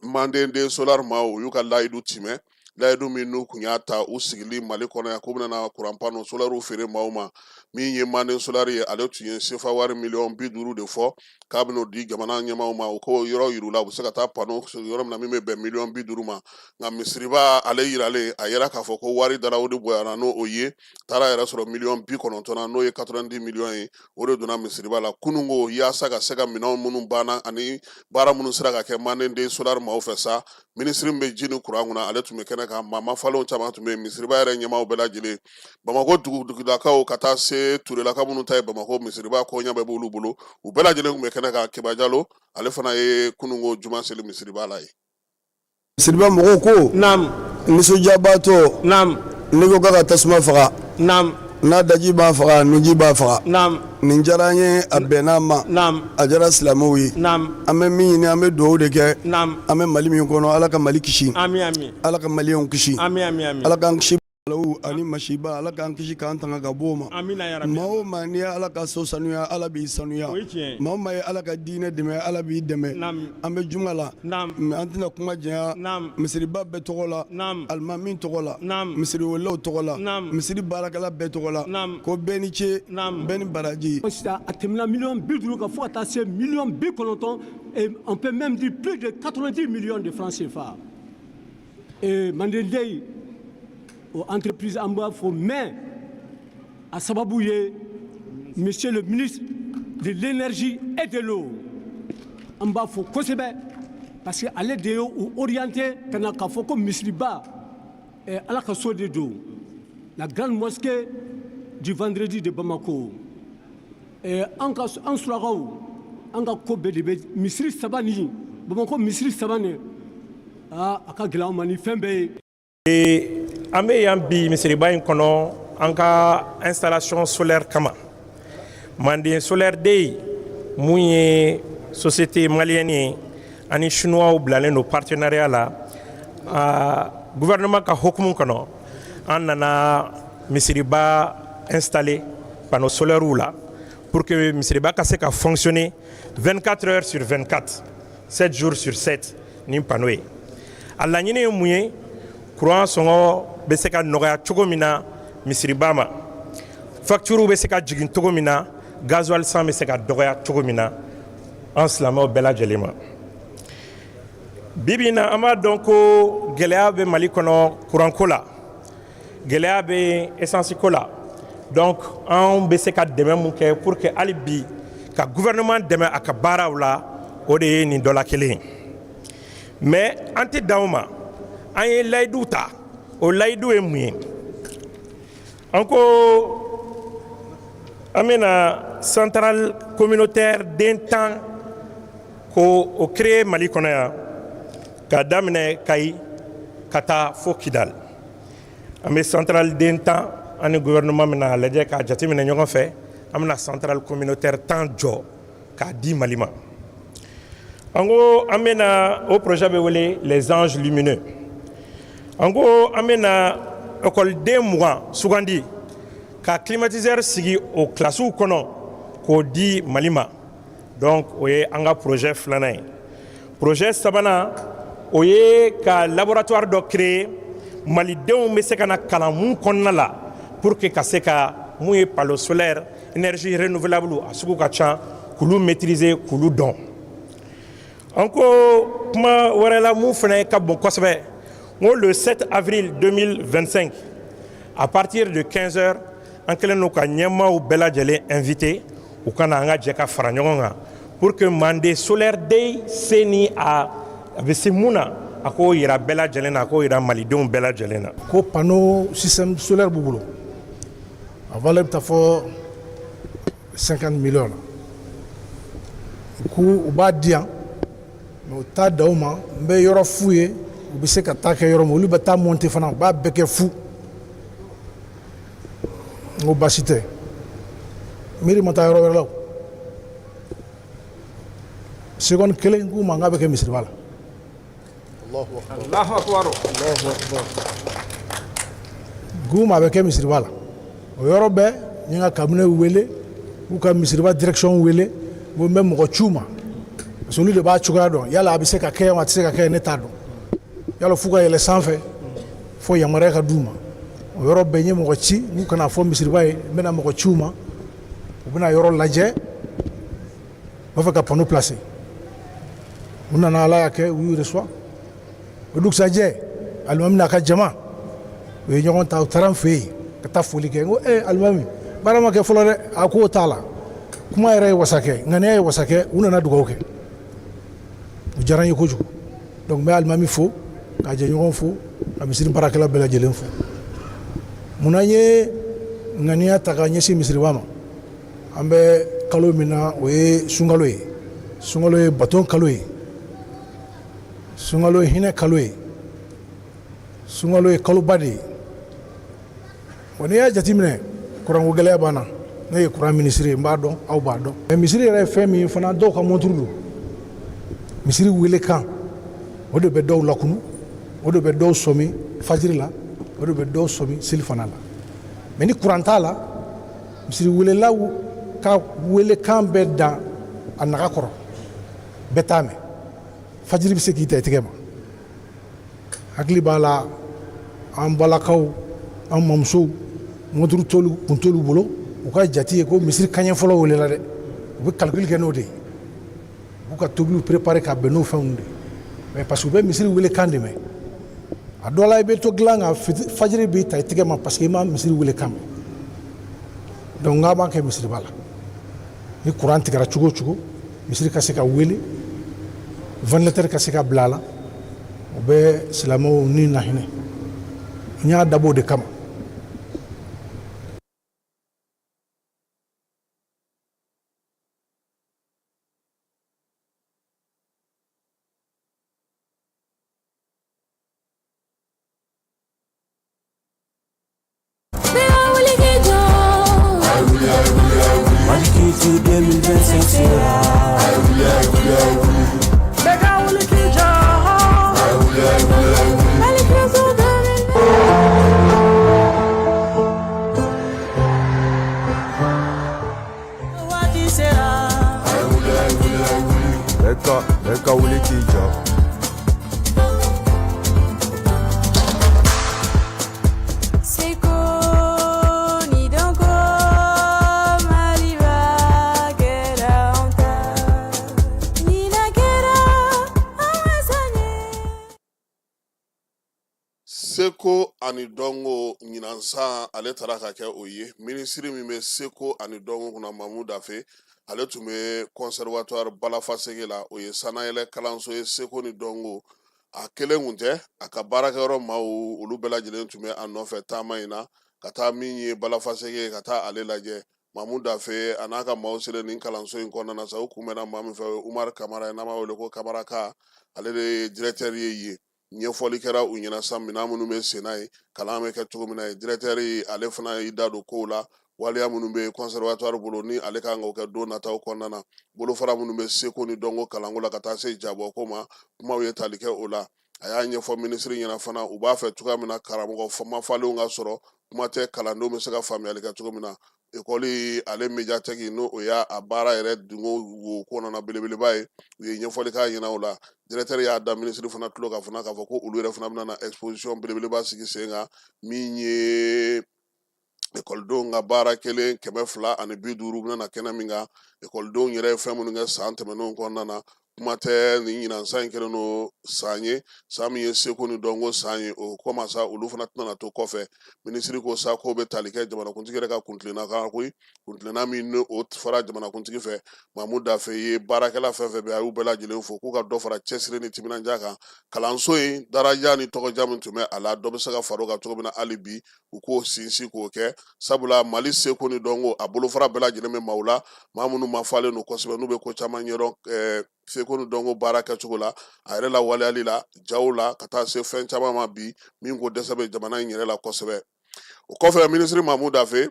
Manden den Solar maaw, u y'u ka layidu timɛ, layidu min n'u kun y'a ta u sigili Mali kɔnɔ yan, k'u bɛna kuran panneau solairew feere maaw ma. Min ye Manden Solar ye, ale tun ye sefa wari miliyɔn 50 de fɔ k'a bɛn'o di jamana ɲɛmaaw ma, u ko yɔrɔ yir'u la, u bɛ se ka taa panneau yɔrɔ min na, min bɛ bɛn miliyɔn 50 ma. Nka misiriba ale yiralen, a yira k'a fɔ ko wari dara o de bonyana, n'o o ye taara yɛrɛ sɔrɔ miliyɔn 90 na, n'o ye 90 miliyɔn ye, o de donna misiriba la kunun ko, yaasa ka se ka minɛnw minnu banna ani baara minnu sera ka kɛ Manden den Solar maaw fɛ sa. Minisiri min bɛ ji ni kuran kunna, ale tun bɛ kɛnɛ kan, maa mafalenw caman tun bɛ yen, misiriba yɛrɛ ɲɛmaaw bɛɛ lajɛlen, Bamakɔ dugutigi ka taa se Turelaka minnu ta ye Bamakɔ misiriba koɲɛ bɛɛ b'olu bolo, u bɛɛ lajɛlen tun bɛ kɛnɛ kan. Keba Jalo, ale fana ye kunun ko juma seli misiriba la ye. Misiriba mɔgɔw ko naam. Nisɔndiyabaatɔ naam. N'i ko k'a ka tasuma faga naam. N'a daji b'a faga, nunji b'a faga naam. Nin diyara an ye, a bɛnna an ma naam. A diyara silamɛw ye naam. An bɛ min ɲini, an bɛ dugawu de kɛ naam. An bɛ Mali min kɔnɔ, Ala ka Mali kisi. Ami, ami. Ala ka Maliyɛnw kisi. Ami, ami, ami. Ala k'an kisi balawu ani masiba, Ala k'an kisi k'an tanga ka bɔ o ma. Amina ya rabbi. Maa o maa, n'i ye Ala ka so sanuya, Ala b'i sanuya. O ye tiɲɛ ye. Maa o maa ye Ala ka diinɛ dɛmɛ, Ala b'i dɛmɛ. Naam. An bɛ juma la. Naam. Mais an tɛna kuma janya. Naam. Misiriba bɛɛ tɔgɔ la. Naam. Alimami tɔgɔ la. Naam. Misiriwelelaw tɔgɔ la. Naam. Misiri baarakɛla bɛɛ tɔgɔ la. Naam. Ko bɛɛ ni ce. Naam. Bɛɛ ni baraji. Sisan a tɛmɛna miliyɔn 50 kan fo ka taa se miliyɔn 90, et on peut même dire plus de 90 millions de francs CFA. Et Manden Den o entreprise, an b'a fɔ, mais a sababu ye monsieur le ministre de l'énergie et de l'eau. An b'a fo kosɛbɛ parce que ale de ye u orienté ka na k'a fɔ ko misiriba Ala ka so de don, la grande mosquée du vendredi de Bamako. An ka an surakaw, an ka ko bɛɛ de bɛ misiri saba nin, Bamakɔ misiri saba nin. Aa, a ka gɛlɛn an ma ni fɛn bɛɛ ye. An bɛ yan bi misiriba in kɔnɔ, an ka installation solaire kama. Manden Solaire Day, mun ye société malienne ye ani chinois bilalen don partenariat la gouvernement ka hokumu kɔnɔ, an nana misiriba installer panneau solaire la pour que misiriba ka se ka fonctionner 24 heures sur 24, 7 jours sur 7 ni panneau ye. A laɲini ye mun ye? Courant sɔngɔ bɛ se ka nɔgɔya cogo min na misiriba ma, facture bɛ se ka jigin cogo min na, gasoil san bɛ se ka dɔgɔya cogo min na an silamɛw bɛɛ lajɛlen ma. Bi bi in na, an b'a dɔn ko gɛlɛya bɛ Mali kɔnɔ kuranko la, gɛlɛya bɛ essence ko la. Donc an bɛ se ka dɛmɛ mun kɛ pour que hali bi ka gouvernement dɛmɛ a ka baaraw la, o de ye nin dɔ la kelen ye. Mais an tɛ dan o ma, an ye layidu ta. O layidu ye mun ye? An ko an bɛna centrale communautaire den 10 ko o créer Mali kɔnɔ yan, k'a daminɛ Kayi ka taa fo Kidal. An bɛ centrale den 10, an ni gouvernement bɛna lajɛ k'a jateminɛ ɲɔgɔn fɛ, an bɛna centrale communautaire 10 jɔ k'a di Mali ma. An ko an bɛna, o projet bɛ wele les anges lumineux. An ko an bɛna ekɔliden 20 sugandi ka climatiseur sigi o kilasiw kɔnɔ k'o di Mali ma. Donc o ye an ka projet filanan ye. Projet sabanan, o ye ka laboratoire dɔ créer, malidenw bɛ se ka na kalan mun kɔnɔna la, pour que ka se ka mun ye panneau solaire, énergie renouvelable, a sugu ka ca, k'olu maîtriser, k'olu dɔn. An ko kuma wɛrɛ la, mun fana ka bon kosɛbɛ, n ko le 7 avril 2025 à partir de 15 heures, an kɛlen don ka ɲɛmaaw bɛɛ lajɛlen invité u ka na an ka jɛ ka fara ɲɔgɔn kan pour que Mande Solaire Day se ni a bɛ se mun na, a k'o yira bɛɛ lajɛlen na, a k'o yira malidenw bɛɛ lajɛlen na. Ko panneau système solaire b'u bolo, a valeur bɛ taa fɔ 50 millions na. Ko u b'a di yan, mais u t'a da u ma. N bɛ yɔrɔ f'u ye, u bɛ se ka taa kɛ yɔrɔ min, olu bɛ taa monter fana, u b'a bɛɛ kɛ fu. N ko baasi tɛ, miiri ma taa yɔrɔ wɛrɛ la. O seconde kelen, k'u ma n k'a bɛ kɛ misiriba la. Allahu akbar. K'u ma a bɛ kɛ misiriba la. O yɔrɔ bɛɛ, n ye n ka cabinet wele, k'u ka misiriba direction wele, n ko n bɛ mɔgɔ ci u ma, parce que olu de b'a cogoya dɔn. Yala a bɛ se ka kɛ wa, a tɛ se ka kɛ, ne t'a dɔn. Yala f'u ka yɛlɛ sanfɛ fo yamaruya ka d'u ma. O yɔrɔ bɛɛ, n ye mɔgɔ ci n'u kana fɔ misiriba ye, n bɛna mɔgɔ ci u ma, u bɛna yɔrɔ lajɛ, u b'a fɛ ka panneau placer. U nana, Ala y'a kɛ, u y'u reçoit. O dugusajɛ, alimami n'a ka jama, u ye ɲɔgɔn ta, u taara n fɛ yen ka taa foli kɛ. N ko ee alimami, baara ma kɛ fɔlɔ dɛ. A k'o t'a la, kuma yɛrɛ ye wasa kɛ, ŋaniya ye wasa kɛ. U nana dugawu kɛ, o diyara n ye kojugu. Donc n bɛ alimami fo, ka jɛɲɔgɔn fo, ka misiri baarakɛla bɛɛ lajɛlen fo. Munna n ye ŋaniya ta ka ɲɛsin misiriba ma? An bɛ kalo min na, o ye sunkalo ye. Sunkalo ye baton kalo ye, sunkalo ye hinɛ kalo ye, sunkalo ye kaloba de ye. Wa n'i y'a jateminɛ, kuranko gɛlɛya b'an na. Ne ye kuran minisiri ye, n b'a dɔn, aw b'a dɔn. Mais misiri yɛrɛ ye fɛn min ye fana, dɔw ka monturu don. Misiri welekan, o de bɛ dɔw lakunu, o de bɛ dɔw sɔmi fajiri la, o de bɛ dɔw sɔmi seli fana la. Mais ni kuran t'a la, misiri welelaw ka welekan bɛ dan a naga kɔrɔ, bɛɛ t'a mɛn. Fajiri bɛ se k'i ta i tɛgɛ ma. Hakili b'a la, an balakaw, an mamusow, monturu t'olu kun, t'olu bolo. U ka jate ye ko misiri kaɲɛ fɔlɔ welela dɛ, u bɛ calcul kɛ n'o de ye, u b'u ka tobiliw préparer ka bɛn n'o fɛnw de ye. Mais parce que u bɛ misiri welekan de mɛn. A dɔ la, i bɛ to dilan kan, fajiri b'i ta i tɛgɛ ma, parce que i ma misiri welekan mɛn. Donc n k'a b'an kɛ misiriba la, ni kuran tigɛra cogo o cogo, misiri ka se ka wele. Ventilateur ka se ka bila a la, o bɛ silamɛw ni lahinɛ. N y'a dabɔ o de kama. Mali Culture 2025 sera. Bɛɛ ka wuli k'i jɔ. Mali Culture 2000 waati sera. Bɛɛ ka wuli k'i jɔ. Seko ni dɔnko Maliba kɛra anw ta. Ɲinan kɛra an ka san ye. Seko ani dɔnko ɲinan san, ale taara ka kɛ o ye. Minisiri min bɛ seko ani dɔnko kunna, Mamu Dafe, ale tun bɛ conservatoire Balafasege la. O ye sanayɛlɛ kalanso ye seko ni dɔnko. A kelen kun tɛ, a ka baarakɛyɔrɔ maaw olu bɛɛ lajɛlen tun bɛ a nɔfɛ taama in na ka taa min ye Balafasege, ka taa ale lajɛ. Mamu Dafe a n'a ka maaw selen nin kalanso in kɔnɔna na sa, u kunbɛnna maa min fɛ, o ye Umar Kamara ye, n'an b'a wele ko Kamaraka. Ale de ye directeur ye yen. Ɲɛfɔli kɛra u ɲɛna sa minɛn minnu bɛ senna ye, kalan bɛ kɛ cogo min na ye. Directeur ale fana y'i da don kow la, waleya minnu bɛ conservatoire bolo ni ale kan k'o kɛ don nataw kɔnɔna na, bolofara minnu bɛ seko ni dɔnko kalanko la ka taa se jabɔko ma, kumaw ye tali kɛ o la. A y'a ɲɛfɔ minisiri ɲɛna fana u b'a fɛ cogoya min na karamɔgɔ mafalenw ka sɔrɔ, kuma tɛ kalandenw bɛ se ka faamuyali kɛ cogo min na. Ekɔli ale médiathèque, n'o o y'a a baara yɛrɛ dungo wo ko nana belebeleba ye, u ye ɲɛfɔli k'a ɲɛna o la. Directeur y'a da minisiri fana tulo kan fana k'a fɔ ko olu yɛrɛ fana bɛna na exposition belebeleba sigi sen kan, min ye ekɔlidenw ka baara kelen 250 bɛna na kɛnɛ min kan, ekɔlidenw yɛrɛ ye fɛn minnu kɛ san tɛmɛnenw kɔnɔna na. Kuma tɛ nin ɲinan san in kɛlen don san ye, san min ye seko ni dɔnko san ye, o kama sa olu fana tɛna na to kɔfɛ. Minisiri ko sa k'o bɛ tali kɛ jamanakuntigi yɛrɛ ka kuntilenna kan koyi, kuntilenna min ni o fɔra jamanakuntigi fɛ. Mamu Dafe ye baarakɛla fɛn fɛn bɛ, a y'u bɛɛ lajɛlen fo k'u ka dɔ fara cɛsiri ni timinandiya kan. Kalanso in daraja ni tɔgɔja min tun bɛ a la, dɔ bɛ se ka far'o kan cogo min na hali bi, u k'o sinsin k'o kɛ, sabula Mali seko ni dɔnko a bolofara bɛɛ lajɛlen bɛ maaw la, maa minnu mafalen don kosɛbɛ, n'u bɛ ko caman ɲɛdɔn seko ni dɔnko baara kɛcogo la, a yɛrɛ lawaleyali la, jaw la, ka taa se fɛn caman ma bi min ko dɛsɛ bɛ jamana in yɛrɛ la kosɛbɛ. O kɔfɛ, minisiri Mamu Dafe,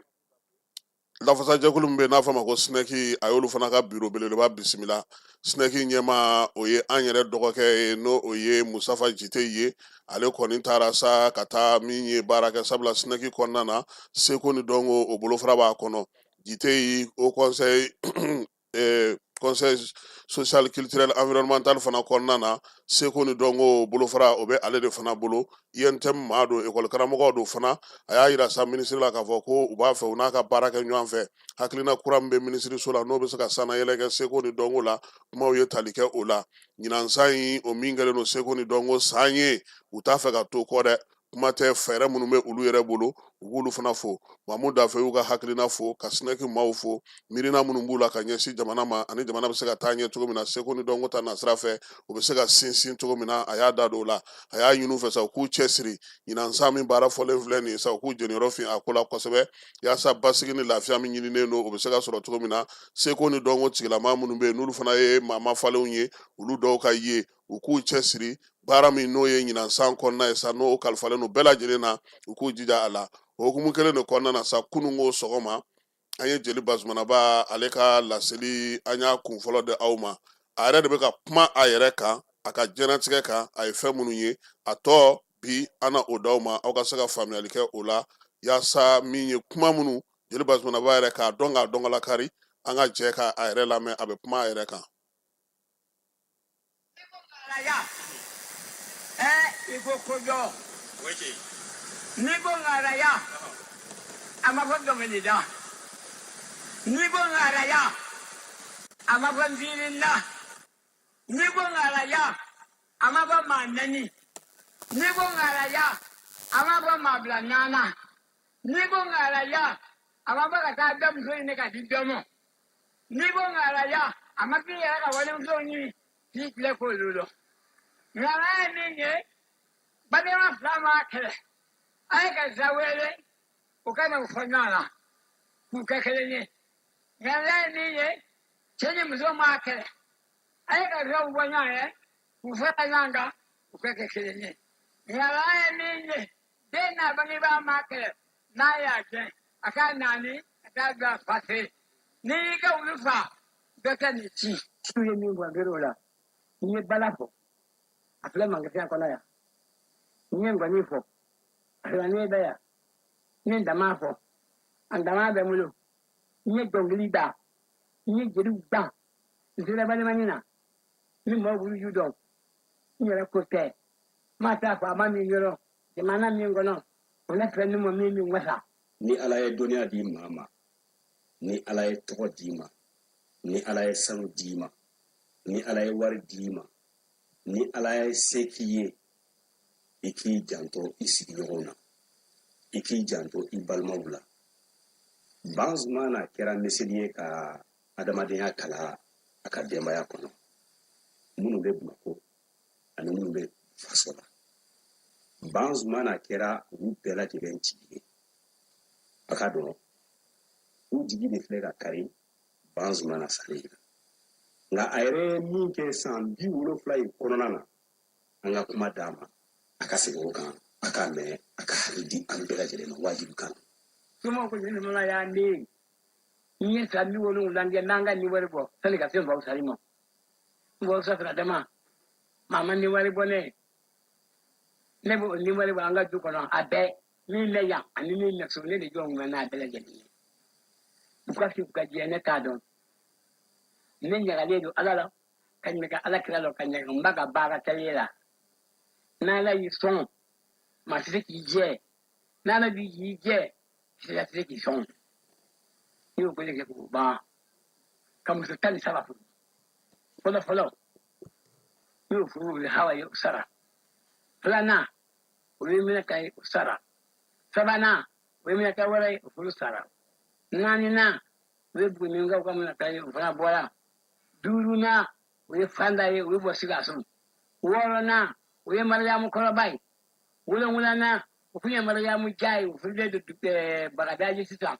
lafasajɛkulu min bɛ n'a fɔ a ma ko SNEC, a y'olu fana ka biro belebeleba bisimila. SNEC ɲɛmaa, o ye an yɛrɛ dɔgɔkɛ ye, n'o o ye Musafa Jite ye. Ale kɔni taara sa ka taa min ye baara kɛ, sabula SNEC kɔnɔna na seko ni dɔnko o bolofara b'a kɔnɔ. Jite ye o conseil social culturel environnemental fana kɔnɔna na, seko ni dɔnko bolofara o bɛ ale de fana bolo. UNTM maa don, ekɔli karamɔgɔ don fana. A y'a yira sa minisiri la k'a fɔ ko u b'a fɛ u n'a ka baara kɛ ɲɔgɔn fɛ. Hakilina kura min bɛ minisiriso la, n'o bɛ se ka sanayɛlɛ kɛ seko ni dɔnko la, kumaw ye tali kɛ o la. Ɲinan san in, o min kɛlen don seko ni dɔnko san ye, u t'a fɛ ka to kɔ dɛ. Kuma tɛ fɛɛrɛ minnu bɛ olu yɛrɛ bolo, u b'olu fana fo. Mamu Dafe y'u ka hakilina fo, ka SNEC maaw fo, miirina minnu b'u la ka ɲɛsin jamana ma ani jamana bɛ se ka taa ɲɛ cogo min na seko ni dɔnko ta nasira fɛ, o bɛ se ka sinsin cogo min na, a y'a da don o la. A y'a ɲini u fɛ sa u k'u cɛsiri ɲinan san min baara fɔlen filɛ nin ye sa, u k'u jeniyɔrɔ fin a ko la kosɛbɛ, yaasa basigi ni lafiya min ɲininen don, o bɛ se ka sɔrɔ cogo min na. Seko ni dɔnko tigilamaa minnu bɛ yen, n'olu fana ye maa mafalenw ye, olu dɔw ka ye, u k'u cɛsiri baara min n'o ye ɲinan san kɔnɔna ye sa, n'o kalifalen don bɛɛ lajɛlen na, u k'u jija a la. O hukumu kelen de kɔnɔna na sa, kununko sɔgɔma, an ye Jeli Bazumanaba ale ka laseli, an y'a kun fɔlɔ di aw ma. A yɛrɛ de bɛ ka kuma a yɛrɛ kan, a ka diɲɛnatigɛ kan, a ye fɛn minnu ye. A tɔ bi, an na o d'aw ma, aw ka se ka faamuyali kɛ o la, yaasa min ye kuma minnu Jeli Bazumanaba yɛrɛ k'a dɔn, k'a dɔn ka lakari. An ka jɛ ka a yɛrɛ lamɛn, a bɛ kuma a yɛrɛ kan. I ko kojɔ n'i ko ŋaraya, a ma fɔ dɔnkilida. N'i ko ŋaraya, a ma fɔ nziirinda. N'i ko ŋaraya, a ma fɔ maa nɛni. N'i ko ŋaraya, a ma fɔ maa bila nana. N'i ko ŋaraya, a ma fɔ ka taa dɔ muso ɲini ka di dɔ ma. N'i ko ŋaraya, a ma k'i yɛrɛ ka walimuso ɲini. K'i tile k'olu lɔn. Ŋara ye min ye, balima fila m'a kɛlɛ, a ye karisa wele u ka na u fɔ ɲɔgɔn na k'u kɛ kelen ye. Ŋara ye min ye, cɛ ni muso m'a kɛlɛ, a ye karisaw bɔ ɲɔgɔn ye k'u fara ɲɔgɔn kan u ka kɛ kelen ye. Ŋara ye min ye, den n'a bangebaa m'a kɛlɛ, n'a y'a gɛn a k'a naani ka taa bila a fa fɛ yen. N'i y'i ka wulu faa, dɔ tɛ nin ci. Su ye min bɔ gere la, n ye bala fɔ, a filɛ mankɛfiya kɔnɔ yan. N ye nkɔni fɔ, a filɛ ne bɛ yan. N ye dama fɔ, a dama bɛ n bolo. N ye dɔnkili da, n ye jeliw da, n sera balimani na. N bɛ mɔgɔw buruju dɔn, n yɛrɛ ko tɛ. N ma taa faama min yɔrɔ, jamana min kɔnɔ, o la fɛn ni mɔ min min wasa. Ni Ala ye dɔnniya di maa ma, ni Ala ye tɔgɔ d'i ma, ni Ala ye sanu d'i ma, ni Ala ye wari d'i ma, ni Ala ye se k'i ye, i k'i janto i sigiɲɔgɔnw na, i k'i janto i balimaw la. Banzumana kɛra miseli ye ka adamadenya kalan a ka denbaya kɔnɔ, minnu bɛ Bamakɔ ani minnu bɛ faso la. Banzumana kɛra olu bɛɛ lajɛlen jigi ye. A ka dɔn u jigi de filɛ ka kari Banzumana salen na. Nka a yɛrɛ ye min kɛ san 70 in kɔnɔna na, an ka kuma d'a ma, a ka segin o kan, a k'a mɛn, a ka hakili di an bɛɛ lajɛlen ma wajibi kan. Somɔgɔw ko jeli mana y'an den n ye san 70 kɛ n'an ka ni wari bɔ sani ka se n faw sali ma. N faw safira dama maa ma ni wari bɔ ne ye. Ne b'o ni wari bɔ an ka du kɔnɔ, a bɛɛ min bɛ yan ani min bɛ so, ne de jɔ kun n'a bɛɛ lajɛlen ye. U ka fi u ka jɛ, ne t'a dɔn. Ne ɲagalen don Ala la, ka ɲaga Ala kira la, ka ɲaga n ba ka baara kɛlen la. N'Ala y'i sɔn, maa tɛ se k'i jɛ. N'Ala b'i jɛ, sira tɛ se k'i sɔn. N y'o kelen kɛ k'o ban, ka muso 13 furu. Fɔlɔ fɔlɔ, n y'o furu, o ye Hawa ye, o sara. Filanan, o ye Minata ye, o sara. Sabanan, o ye Minata wɛrɛ ye, o furu sara. Naaninan, o ye Buguninkaw ka Minata ye, o fana bɔra. Duurunan, o ye Fanda ye, o ye bɔ Sikaso. Wɔɔrɔnan, o ye Mariyamu kɔrɔba ye. Wolonwulanan, o tun ye Mariyamu ja ye, o furulen don Bagadaji sisan.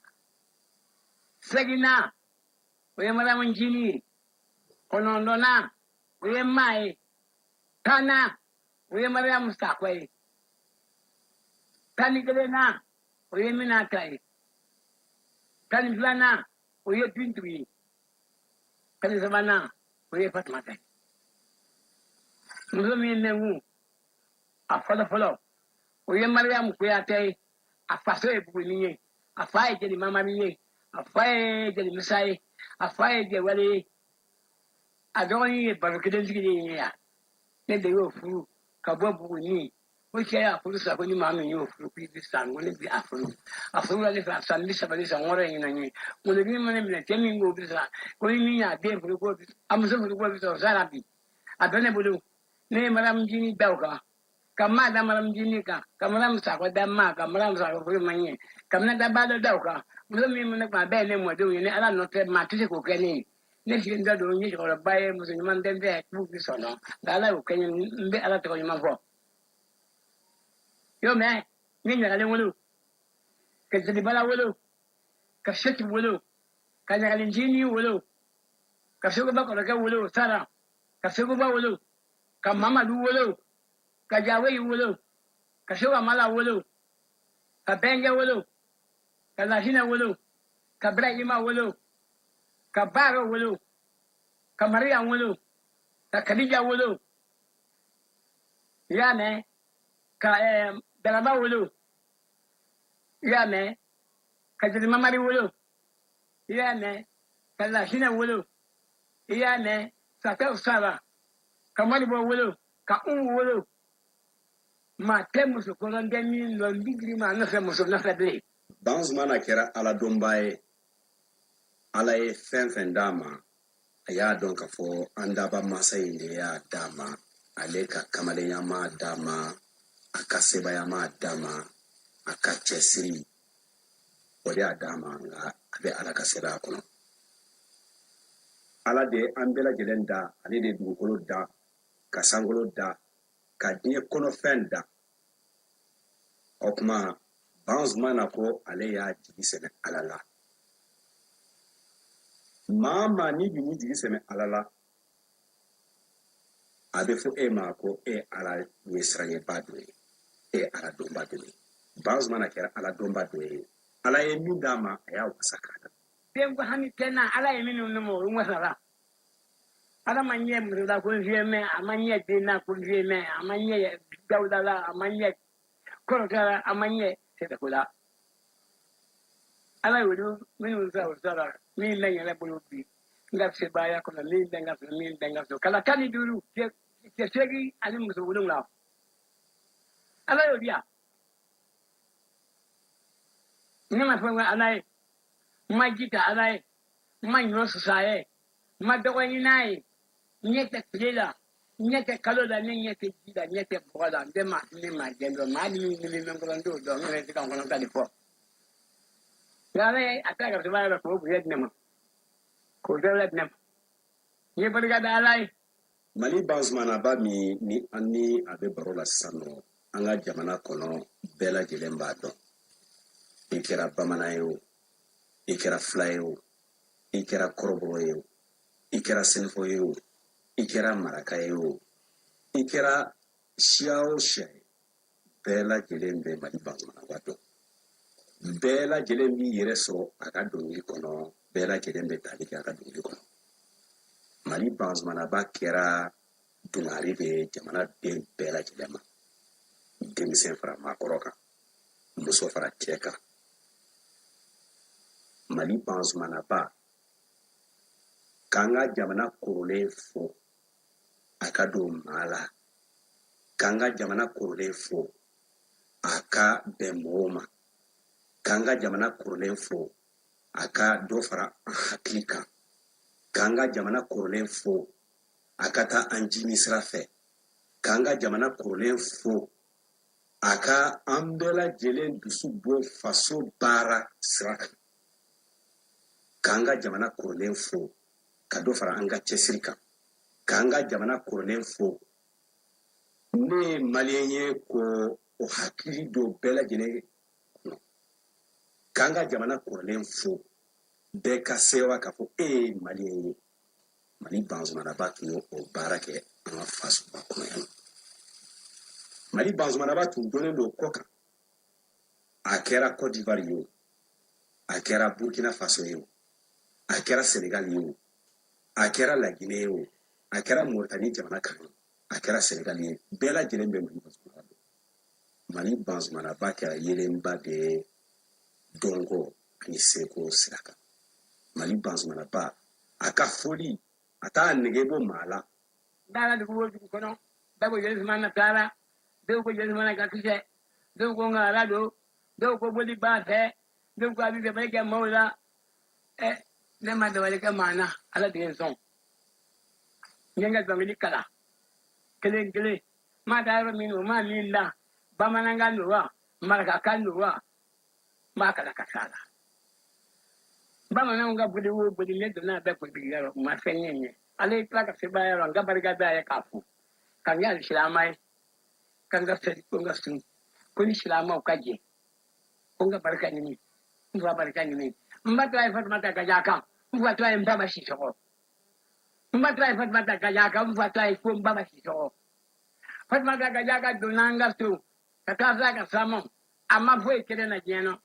Seginnan, o ye Mariyamu ncinin ye. Kɔnɔntɔnnan, o ye maa ye. Tannan, o ye Mariyamu Sakɔ ye. 11nan, o ye Minata ye. 12nan, o ye Bintu ye. 13nan, o ye Fatumata ye. Muso min bɛ n kun, a fɔlɔ fɔlɔ, o ye Mariyamu Kuyatɛ ye. A faso ye Buguni ye. A fa ye Jeli Mamari ye. A fa ye Jeli Musa ye. A fa ye Jɛwale ye. A dɔgɔnin ye baro kelen sigilen ye yan. Ne de y'o furu ka bɔ Buguni. O cɛ y'a furu sa ko ni maa min y'o furu k'i bɛ sa, ko ne bɛ a furu. A furula ne fɛ a san 30 ni san 6 in ɲinan ye. Kunkolodimi mana minɛ cɛ min k'o bɛ sa, ko ni min y'a den furu k'o bɛ, a muso furu k'o bɛ sa, o sara bi. A bɛ ne bolo. Ne ye Mariyamu Jini da o kan, ka maa da Mariyamu Jini kan, ka Mariyamu Sakɔ da maa kan, Mariyamu Sakɔ furu ma ɲɛ, ka Minata Balo da o kan. Muso min bɛ ne kun, a bɛɛ ye ne mɔdenw ye. Ni Ala nɔ tɛ, maa tɛ se k'o kɛ ne ye. Ne sigilen tɛ don, n ye cɛkɔrɔba ye, muso ɲuman tɛ n fɛ, k'u bɛ sɔn nɔ. Nka Ala y'o kɛ n ye, n bɛ Ala tɔgɔ ɲuman fɔ. Y'o mɛn, n ye ɲagalen wolo, ka jelibala wolo, ka seti wolo, ka ɲagalen ncinin wolo, ka seguba kɔrɔkɛ wolo, sara, ka seguba wolo, ka Mamadu wolo, ka Jaweyi wolo, ka Seba Mala wolo, ka Bɛnkɛ wolo, ka Lasinɛ wolo, ka Birahima wolo, ka Baaro wolo, ka Mariam wolo, ka Kadija wolo. I y'a mɛn, ka Daraba wolo. I y'a mɛn, ka Jeli Mamari wolo. I y'a mɛn, ka Lasinɛ wolo. I y'a mɛn, Sakɛw sara, ka Malibo wolo, ka Umu wolo. Maa tɛ muso kɔrɔ tɛ min dɔn, n bɛ girin maa nɔfɛ muso nɔfɛ bilen. Banzumana kɛra Ala dɔnbaa ye. Ala ye fɛn fɛn d'a ma, a y'a dɔn k'a fɔ an daba masa in de y'a d'a ma. Ale ka kamalenya m'a d'a ma, a ka sebaaya m'a d'a ma, a ka cɛsiri o de y'a d'a ma, nka a bɛ Ala ka sebaaya kɔnɔ. Ala de ye an bɛɛ lajɛlen da, ale de ye dugukolo da, ka sankolo da, ka diɲɛ kɔnɔfɛn da. O tuma Bansumana ko ale y'a jigi sɛmɛ Ala la. Maa maa n'i dun y'i jigi sɛmɛ Ala la, a bɛ fɔ e ma ko e Ala ɲɛsiranɲɛba dɔ ye, e ye Ala dɔnba dɔ ye. Bansumana kɛra Ala dɔnba dɔ ye. Ala ye min d'a ma, a y'a wasa k'a da. Den ko hami tɛ n na, Ala ye minnu di n ma, olu wasara. Ala ma ɲɛ muso la ko n fiyɛ mɛn, a ma ɲɛ den na ko n fiyɛ mɛn, a ma ɲɛ dawuda la, a ma ɲɛ kɔrɔtɛ la, a ma ɲɛ sɛbɛko la. Ala y'olu minnu sara, o sara. Min bɛ n yɛrɛ bolo bi, n ka sebaaya kɔnɔ, min bɛ n ka so, min bɛ n ka so, kala 15, cɛ 8 ani muso 7. Ala y'o di yan. Ne ma fɛn kɛ Ala ye, n ma ji ta Ala ye, n ma ɲɔ susa a ye, n ma dɔgɔ ɲini a ye. N ɲɛ tɛ tile la, n ɲɛ tɛ kalo la, ne ɲɛ tɛ ji la, n ɲɛ tɛ bɔgɔ la. N tɛ maa ni maa jɛ dɔn, maa ni min bɛ n kɔnɔ, n t'o dɔn, n yɛrɛ tɛ ka n kɔnɔ ta de fɔ. Nka Ala ye a ta ka sebaaya la k'o bonya di ne ma, k'o dawula di ne ma. N ye barika da Ala ye. Mali Bansumanaba min ni an ni a bɛ baro la sisan nɔ, an ka jamana kɔnɔ bɛɛ lajɛlen b'a dɔn. I kɛra bamanan ye o, i kɛra fila ye o, i kɛra kɔrɔbɔrɔ ye o, i kɛra sɛnɛfɔ ye o, i kɛra maraka ye o, i kɛra siya o siya ye, bɛɛ lajɛlen bɛ Mali Bansumanaba dɔn. Bɛɛ lajɛlen b'i yɛrɛ sɔrɔ a ka dɔnkili kɔnɔ, bɛɛ lajɛlen bɛ tali kɛ a ka dɔnkili kɔnɔ. Mali Bansumanaba kɛra dungari de ye jamana den bɛɛ lajɛlen ma, denmisɛn fara maakɔrɔ kan, muso fara cɛ kan. Mali Bansumanaba k'an ka jamana korolen fo a ka don maa la, k'an ka jamana korolen fo a ka bɛn mɔgɔw ma, k'an ka jamana korolen fo a ka dɔ fara an hakili kan, k'an ka jamana korolen fo a ka taa an jimi sira fɛ, k'an ka jamana korolen fo a ka an bɛɛ lajɛlen dusu bɔ faso baara sira kan, k'an ka jamana korolen fo ka dɔ fara an ka cɛsiri kan, k'an ka jamana korolen fo ne ye maliyɛn ye ko o hakili don bɛɛ lajɛlen kɔnɔ, k'an ka jamana kɔrɔlen fo bɛɛ ka sewa k'a fɔ e ye maliyɛn ye. Mali Bansumanaba tun ye o baara kɛ an ka fasoba kɔnɔ yan. Mali Bansumanaba tun dɔnnen don kɔ kan, a kɛra Côte d'Ivoire ye o, a kɛra Burkina Faso ye o, a kɛra Senegal ye o, a kɛra Laginɛ ye o, a kɛra Mauritanie jamana kan ye, a kɛra Senegal ye, bɛɛ lajɛlen bɛ Mali Bansumanaba dɔn. Mali Bansumanaba kɛra yeelenba de ye dɔnko ani seko sira kan. Mali Bansumanaba, a ka foli a t'a nege bɔ maa la. N taara dugu o dugu kɔnɔ, bɛɛ ko jeli Sumana taara, dɔw ko jeli Sumana ka kisɛ, dɔw ko ŋara don, dɔw ko boli b'a fɛ, dɔw ko a bɛ dabali kɛ maaw la. Ɛ, ne ma dabali kɛ maa na, Ala de ye n sɔn. N ye n ka dɔnkili kalan kelen kelen, n maa taa yɔrɔ min o maa min da, bamanankan don wa, marakakan don wa, n b'a kalan ka s'a la. Bamananw ka boli o boli, ne donna a bɛɛ politiki yɔrɔ, u ma fɛn ɲɛ n ye. Ala ye tila ka sebaaya yɔrɔ, n ka barika da ye k'a fo, ka n kɛ alisilamɛ ye, ka n ka seli, ko n ka sun, ko ni silamɛw ka jɛ, ko n ka barika ɲini, n fa barika ɲini. N ba tɔgɔ ye Fatumata Gajaka, n fa tɔgɔ ye Nbaba Sisɔgɔ. N ba tɔgɔ ye Fatumata Gajaka, n fa tɔgɔ ye ko Nbaba Sisɔgɔ. Fatumata Gajaka donna an ka so ka taa fila ka sama, a ma foyi kɛ ne na diɲɛ nɔ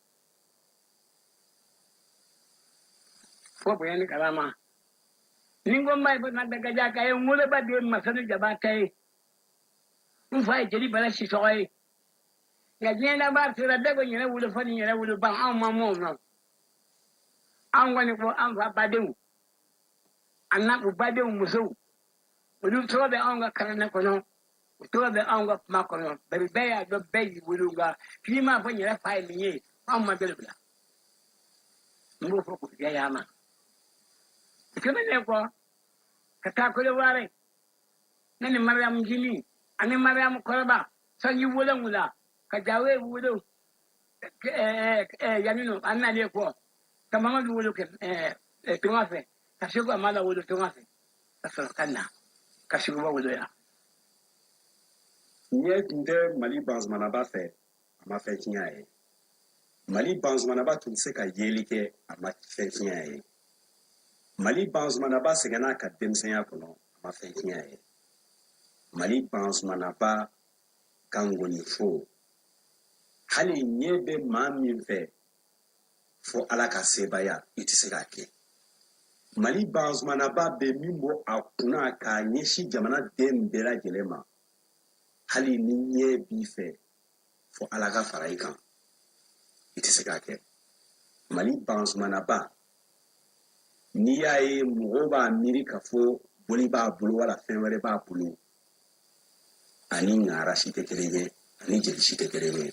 fo bonya ni karama. Ni n ko n ba ye Fatumata Gajaka ye, n woloba de ye Masanu Jabata ye, n fa ye Jeli Bala Sisɔgɔ ye. Nka diɲɛ laban sera, bɛɛ ko yɛrɛ wolofa ni yɛrɛ woloba, anw ma mɔ o nɔ. Anw kɔni ko an fa badenw a na u badenw musow, olu tɔgɔ bɛ anw ka karanɛ kɔnɔ, u tɔgɔ bɛ anw ka kuma kɔnɔ. Bari bɛɛ y'a dɔn bɛɛ y'i wolo, nka k'i m'a fɔ n yɛrɛ fa ye min ye, anw ma deli bila. N b'o fɔ k'o jɛya a ma. Tɛmɛnen kɔ ka taa Kɔdiwari, ne ni Mariyamu Jini ani Mariyamu Kɔrɔba sanji 7 ka Jawe wolo yanni nɔ, an nalen kɔ ka Mamadu wolo kɛ tunga fɛ. Ka segu a ma lawolo tunga fɛ ka sɔrɔ ka na ka seguba wolo yan. Ɲɛ tun tɛ Mali Banzumanaba fɛ, a ma fɛn tiɲɛ a ye. Mali Banzumanaba tun tɛ se ka yeli kɛ, a ma fɛn tiɲɛ a ye. Mali Banzumanaba sɛgɛnna a ka denmisɛnya kɔnɔ, a ma fɛn tiɲɛ a ye. Mali Banzumanaba ka ngɔni fo, hali ɲɛ bɛ maa min fɛ, fo Ala ka sebaaya, i tɛ se k'a kɛ. Mali Banzumanaba bɛ min bɔ a kunna k'a ɲɛsin jamana den bɛɛ lajɛlen ma, hali ni ɲɛ b'i fɛ, fo Ala ka fara i kan, i tɛ se k'a kɛ. Mali Banzumanaba, n'i y'a ye mɔgɔw b'a miiri k'a fɔ boli b'a bolo wala fɛn wɛrɛ b'a bolo, ani ŋara si tɛ kelen ye, ani jeli si tɛ kelen ye.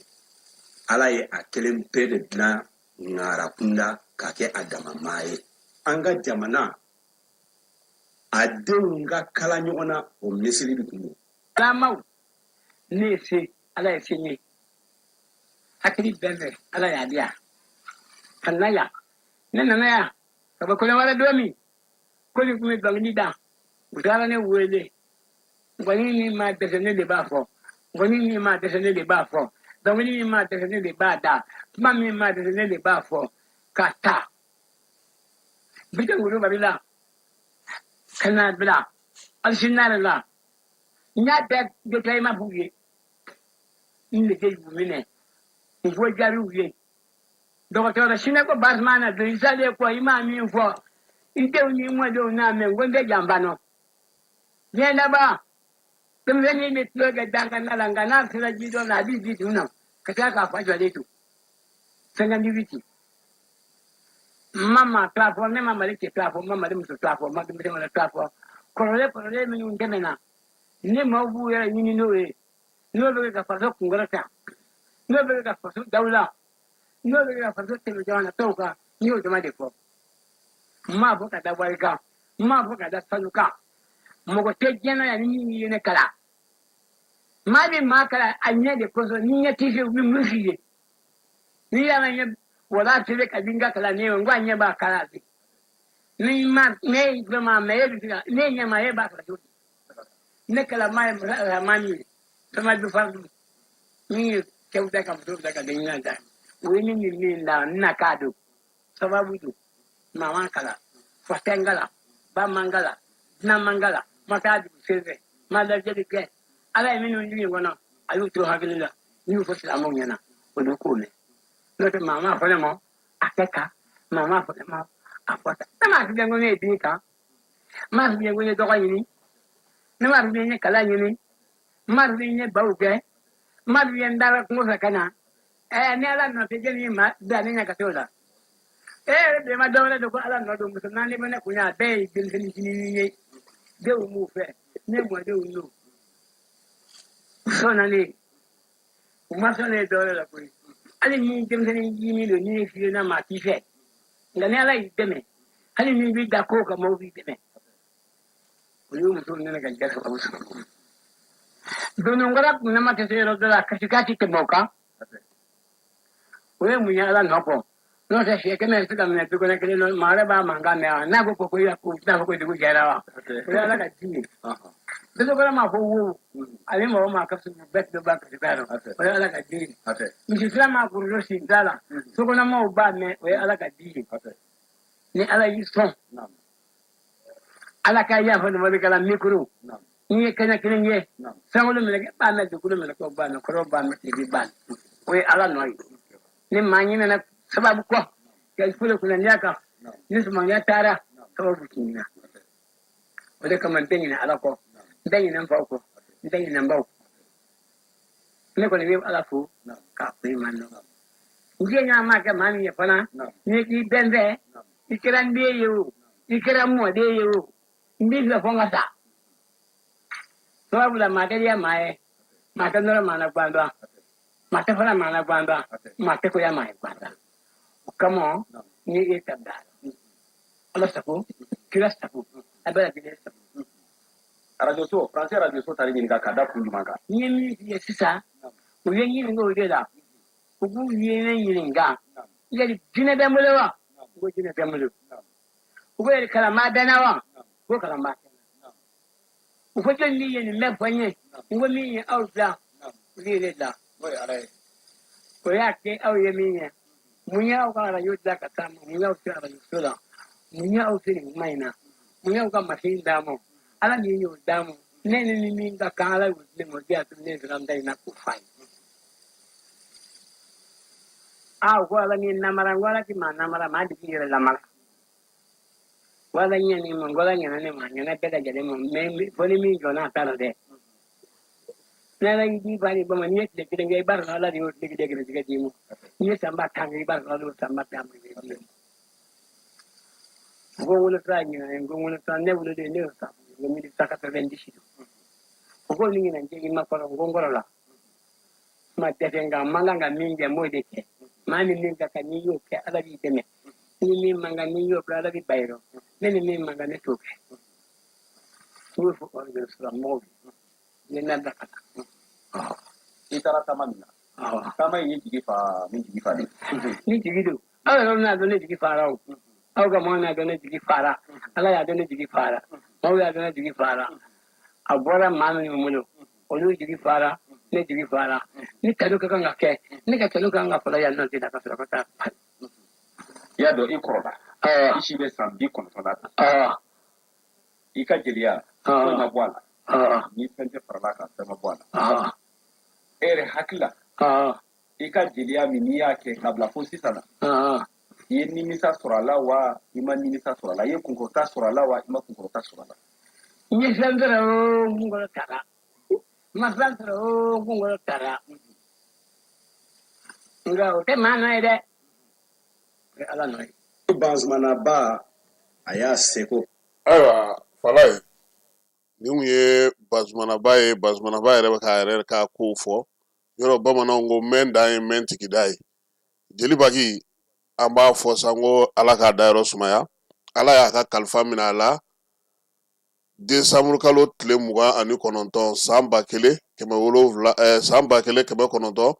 Ala ye a kelen pe de dilan ŋara kunda k'a kɛ a dama maa ye. An ka jamana a denw ka kala ɲɔgɔn na, o misiri de tun don. Alamaw, ne ye se, Ala ye se n ye. Hakili bɛɛ fɛ, Ala y'a di yan ka na yan. Ne nana yan ka bɔ Kɔnɔwara don min, ko nin tun bɛ dɔnkili da, u taara ne wele. Nkɔni min ma dɛsɛ, ne de b'a fɔ. Nkɔni min ma dɛsɛ, ne de b'a fɔ. Dɔnkili min ma dɛsɛ, ne de b'a da. Kuma min ma dɛsɛ, ne de b'a fɔ. Ka taa Bitɔn Kulubali la ka na bila Alisinare la, n y'a bɛɛ détaillement f'u ye. N nege y'u minɛ, n fɔ diyar'u ye. Dɔgɔtɔrɔ Sinako Basumana don, i salen kɔ, i ma min fɔ n denw ni n mɔdenw n'a mɛn, n ko n tɛ janfa nɔ. Diɲɛ laban, denmisɛnnin bɛ tulon kɛ dankan la, nka n'a sera ji dɔ la, a b'i ji dun na ka tila k'a fa jɔlen to. 58, n ma maa tɔgɔ fɔ, ne ma Mali cɛ tɔgɔ fɔ, n ma Mali muso tɔgɔ fɔ, n ma denmisɛn wɛrɛ tɔgɔ fɔ. Kɔrɔlen kɔrɔlen minnu tɛmɛna, ni maaw b'u yɛrɛ ɲini n'o ye, n'o bɛ kɛ ka faso kunkɔrɔta, n'o bɛ kɛ ka faso dawula, n'o bɛ kɛ ka faso tɛmɛ jamana tɔw kan, n y'o dama de fɔ. N m'a fɔ ka da wari kan, n m'a fɔ ka da sanu kan. Mɔgɔ tɛ diɲɛ na yan ni min ye ne kalan. Maa bɛ maa kalan a ɲɛ de kosɔn. Ni ɲɛ t'i fɛ, u bɛ mun f'i ye? N'i y'a mɛn ɲɛ wala tɛ ka di n ka kalan ne ye, n ko a ɲɛ b'a kalan de. Ni ma ne ye fɛn ma mɛ, e bɛ se ka ne ɲɛ ma, e b'a kalan cogo di? Ne kalan maa ye masa Arahamani ye, Samadu Faradu min ye cɛw da ka musow da ka den ɲuman da. O ye ne ni min da, n na k'a don sababu don. Maa ma kalan, fa tɛ n kalan, ba ma n kalan, dunan ma n kalan, ma taa dugu sen fɛ, ma lajɛli kɛ. Ala ye minnu jigin kɔnɔ, a y'u to hakili la, n y'u fɔ silamɛw ɲɛna, olu k'o mɛn. N'o tɛ, maa m'a fɔ ne ma a kɛ tan, maa m'a fɔ ne ma a fɔ tan. Ne m'a f'i ye ko ne ye bin kan, n m'a f'i ye ko n ye dɔgɔ ɲini, ne m'a f'i ye n ye kalan ɲini, n m'a f'i ye n ye baw kɛ, n m'a f'i ye n taara kungo fɛ ka na. Ɛɛ, ni Ala nɔ tɛ, jɛni ye maa bila ne ɲɛ ka t'o la. E yɛrɛ de ma dɔwɛrɛ don ko Ala nɔ don. Muso naani bɛ ne kun yan, a bɛɛ ye denmisɛnnin fitinin ye, denw b'u fɛ, ne mɔdenw don. U sɔnna ne ye, u ma sɔn ne ye dɔwɛrɛ la koyi. Hali ni denmisɛnnin fitinin don, n'i ye f'i na, maa t'i fɛ. Nka ni Ala y'i dɛmɛ, hali n'i b'i da ko kan, maaw b'i dɛmɛ. O y'o musow nana ka ja sababu sɔrɔ. Dononkɔrɔ kunnama tɛ se yɔrɔ dɔ la, kasikan tɛ tɛmɛ o kan. O ye mun ye? Ala nɔ kɔ. N'o tɛ, siɲɛ kɛmɛ se ka minɛ du kɔnɔ kelen nɔ, maa wɛrɛ b'a mankan mɛn wa? N'a ko ko ya, ko t'a fɔ ko dugu jɛra wa? O ye Ala ka ci ye. Dosokɔrɔ m'a fɔ wo, ani mɔgɔ maa ka sugu bɛɛ tulo b'a kasikan rɔ, o ye Ala ka di ye. Misisira maa kurudo sen t'a la, sokɔnɔmaaw b'a mɛn, o ye Ala ka di ye. Ni Ala y'i sɔn, Ala ka yafa nin kala mikoro n'i ye kɛnɛ kelen ye, sankolo mɛlɛkɛ b'a mɛn, dugukolo mɛlɛkɛw b'a mɛn, kɔrɔw b'a mɛn, tilebin b'a mɛn, o ye Ala nɔ ye. Ni maa ɲinɛna sababu kɔ ka folo kunnandiya kan, ni sumankɛ taara, sababu tiɲɛna. O de kama n tɛ ɲinɛ Ala kɔ, n tɛ ɲinɛ n faw kɔ, n tɛ ɲinɛ n baw kɔ. Ne kɔni bɛ Ala fo k'a fo i ma nɔ. N diɲɛ ɲa maa kɛ maa min ye fana, ni k'i bɛn fɛ, i kɛra n den ye o, i kɛra n mɔden ye o, n b'i fɛ fo n ka sa. Sababu la, maa tɛ diya maa ye, maa tɛ nɔrɔ maa na gbandɔn, maa tɛ fara maa na gbandɔn, maa tɛ koya maa ye gbandɔn. O kama ni e ta bila Ala sago, kira sago, a bɛɛ lajɛlen sago. Radio so, français radio so taar'i ɲininka k'a da kun jumɛn kan? N ye min f'i ye sisan, u ye ɲininka o de la. U k'u ye ne ɲininka, yali jinɛ bɛ n bolo wa? N ko jinɛ tɛ n bolo. U ko yɛrɛ kalanbaa bɛ n na wa ko kalanbaa tɛ n na u ko jɔn de ye nin bɛɛ fɔ n ye n ko min ye aw dilan o de ye ne dilan o y'a kɛ aw ye min ye mun y'aw ka arajo dilan ka s'a ma mun y'aw se arajoso la mun y'aw se nin kuma in na mun y'aw ka masin d'a ma ala min y'o d'a ma ne ni min ka kan ala y'o di ne ma o de y'a to ne sera n ta in na k'o f'a ye aa ko ala ni namara n ko ala ti maa namara maa de b'i yɛrɛ lamara ko ala ɲɛn'i ma n ko ala ɲɛna ne ma a ɲɛna bɛɛ lajɛlen ma mɛ fo ni min jɔnna a ta la dɛ ni ala y'i di ba ni ba ma n'i ye tile kelen kɛ i b'a sɔrɔ ala de y'o tile kelen gɛrɛsɛgɛ d'i ma n'i ye san 10 kɛ i b'a sɔrɔ ala y'o san 10 d'i ma n ko n wolo san ɲinan n ko n wolo san ne woloden ne y'o san n ko 1890 don o ko ni ɲinan cɛ i ma kɔrɔ n ko n kɔrɔla ma dɛsɛ nka n man kan ka min kɛ n b'o de kɛ maa ni min ka kan n'i y'o kɛ ala b'i dɛmɛ ni min man kan n'i y'o kɛ ala b'i ban i rɔ ne ni min man kan ne t'o kɛ n y'o fɔ mɔgɔw ye ne na ka taa i taara taama min na taama in ye jigi fa ni jigi fa de ni jigi don aw yɛrɛ n'a dɔn ne jigi fara o aw ka maaw n'a dɔn ne jigi fara ala y'a dɔn ne jigi fara maaw y'a dɔn ne jigi fara a bɔra maa minnu bolo olu jigi fara ne jigi fara ni tanu ka kan ka kɛ ne ka tanu ka kan ka fɔlɔ yan nɔ de ka sɔrɔ ka taa i y'a dɔn i kɔrɔla i si bɛ san 90 la i ka jeliya foyi ma bɔ a la ni fɛn tɛ farala kan fɛn ma bɔ a la e yɛrɛ hakili la i ka jeliya min n'i y'a kɛ ka bila fo sisan na i ye nimisa sɔrɔ a la wa i ma nimisa sɔrɔ a la i ye kunkɔrɔta sɔrɔ a la wa i ma kunkɔrɔta sɔrɔ a la n ye fɛn sɔrɔ o n kunkɔrɔ tara n ma fɛn sɔrɔ o n kunkɔrɔ tara nka o tɛ maa nɔ ye dɛ o ye ala nɔ ye. Bazumanaba a y'a seko. Ayiwa Falaye, nin kun ye Bazumanaba ye. Bazumanaba yɛrɛ bɛ k'a yɛrɛ ka kow fɔ. Yɔrɔ bamananw ko mɛn dan ye mɛn tigida ye. Jeli Baki, an b'a fɔ sa ko ala k'a dayɔrɔ sumaya. Ala y'a ka kalifa minɛ a la desanburu kalo tile 29 san ba kelen kɛmɛ wolonwula san 1987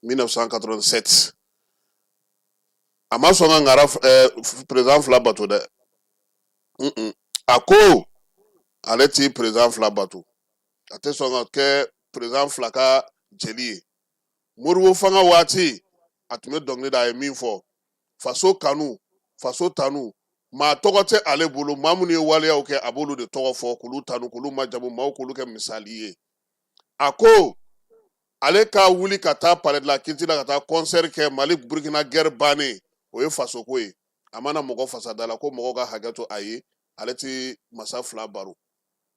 1987. A ma sɔn ka ŋara président fila bato dɛ. A ko ale ti président fila bato, a tɛ sɔn ka kɛ président fila ka jeli ye. Modibo fanga waati a tun bɛ dɔnkili da, a ye min fɔ faso kanu, faso tanu, maa tɔgɔ tɛ ale bolo, maa minnu ye waleyaw kɛ a b'olu de tɔgɔ fɔ k'olu tanu, k'olu majamu, maaw k'olu kɛ misali ye. A ko ale ka wuli ka taa palais de la culture la ka taa concert kɛ Mali Burkina guerre bannen, o ye fasoko ye. A mana mɔgɔ fasa da la ko mɔgɔw ka hakɛ to a ye, ale ti masa fila baro.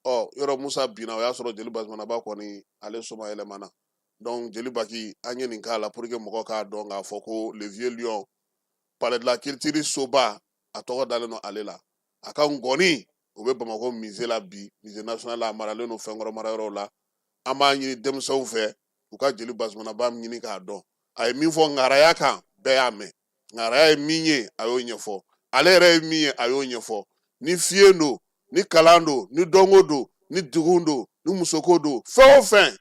Ɔ yɔrɔ Musa binna, o y'a sɔrɔ jeli Bazumanaba kɔni ale soma yɛlɛmana. Donc jeli Baki, an ye nin k'a la pour que mɔgɔ k'a dɔn k'a fɔ ko le vieux lion, palais de la culture soba, a tɔgɔ dalen don ale la. A ka ngɔni o bɛ Bamakɔ musée la bi, musée national la, a maralen don fɛnkɔrɔ marayɔrɔw la. An b'a ɲini denmisɛnw fɛ u ka jeli Bazumanaba ɲini k'a dɔn. A ye min fɔ ŋaraya kan, bɛɛ y'a mɛn. Ŋaraya ye min ye, a y'o ɲɛfɔ. Ale yɛrɛ ye min ye, a y'o ɲɛfɔ. Ni fiyen don, ni kalan don, ni dɔnko don, ni degun don, ni musoko don, fɛn o fɛn,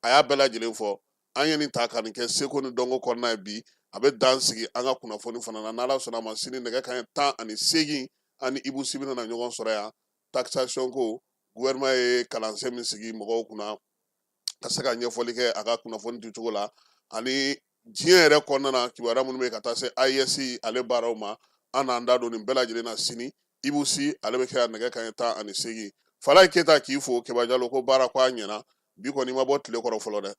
a y'a bɛɛ lajɛlen fɔ. An ye nin ta ka nin kɛ seko ni dɔnko kɔnɔna ye bi. A bɛ dan sigi an ka kunnafoni fana na. N'ala sɔnna a ma, sini nɛgɛ kanɲɛ 18 ani Ibu Sibi nana ɲɔgɔn sɔrɔ yan. Taxation ko, gouvernement ye kalansen min sigi mɔgɔw kunna ka se ka ɲɛfɔli kɛ a ka kunnafoni di cogo la, ani diɲɛ yɛrɛ kɔnɔna na kibaruya minnu bɛ ka taa se AES ale baaraw ma, an n'an da don nin bɛɛ lajɛlen na sini. Ibu Si ale bɛ kɛ yan nɛgɛ kanɲɛ 18. Falaye Keyita k'i fo. Keba Jalo ko baara ko a ɲɛna bi kɔni, i ma bɔ tile kɔrɔ fɔlɔ dɛ.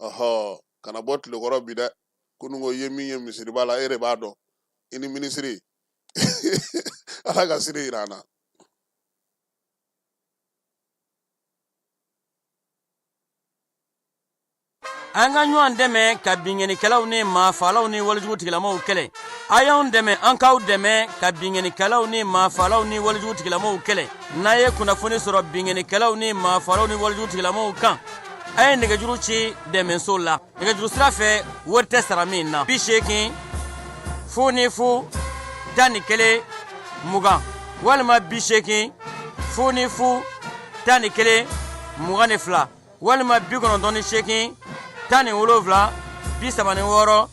Ɔhɔ, kana bɔ tile kɔrɔ bi dɛ. Kunun ko i ye min ye misiriba la, e de b'a dɔn, i ni minisiri. Ala ka sini yira an na. An ka ɲɔgɔn dɛmɛ ka binkannikɛlaw ni maafalaw ni walejugu tigilamaw kɛlɛ. A y'anw dɛmɛ, an k'aw dɛmɛ ka binkannikɛlaw ni maafalaw ni walejugu tigilamaw kɛlɛ. N'a ye kunnafoni sɔrɔ binkannikɛlaw ni maafalaw ni walejugu tigilamaw kan, a ye nɛgɛjuru ci dɛmɛso la nɛgɛjuru sira fɛ, wari tɛ sara min na: 80 00 11 20 walima 80 00 11 22 walima 98 17 36 70.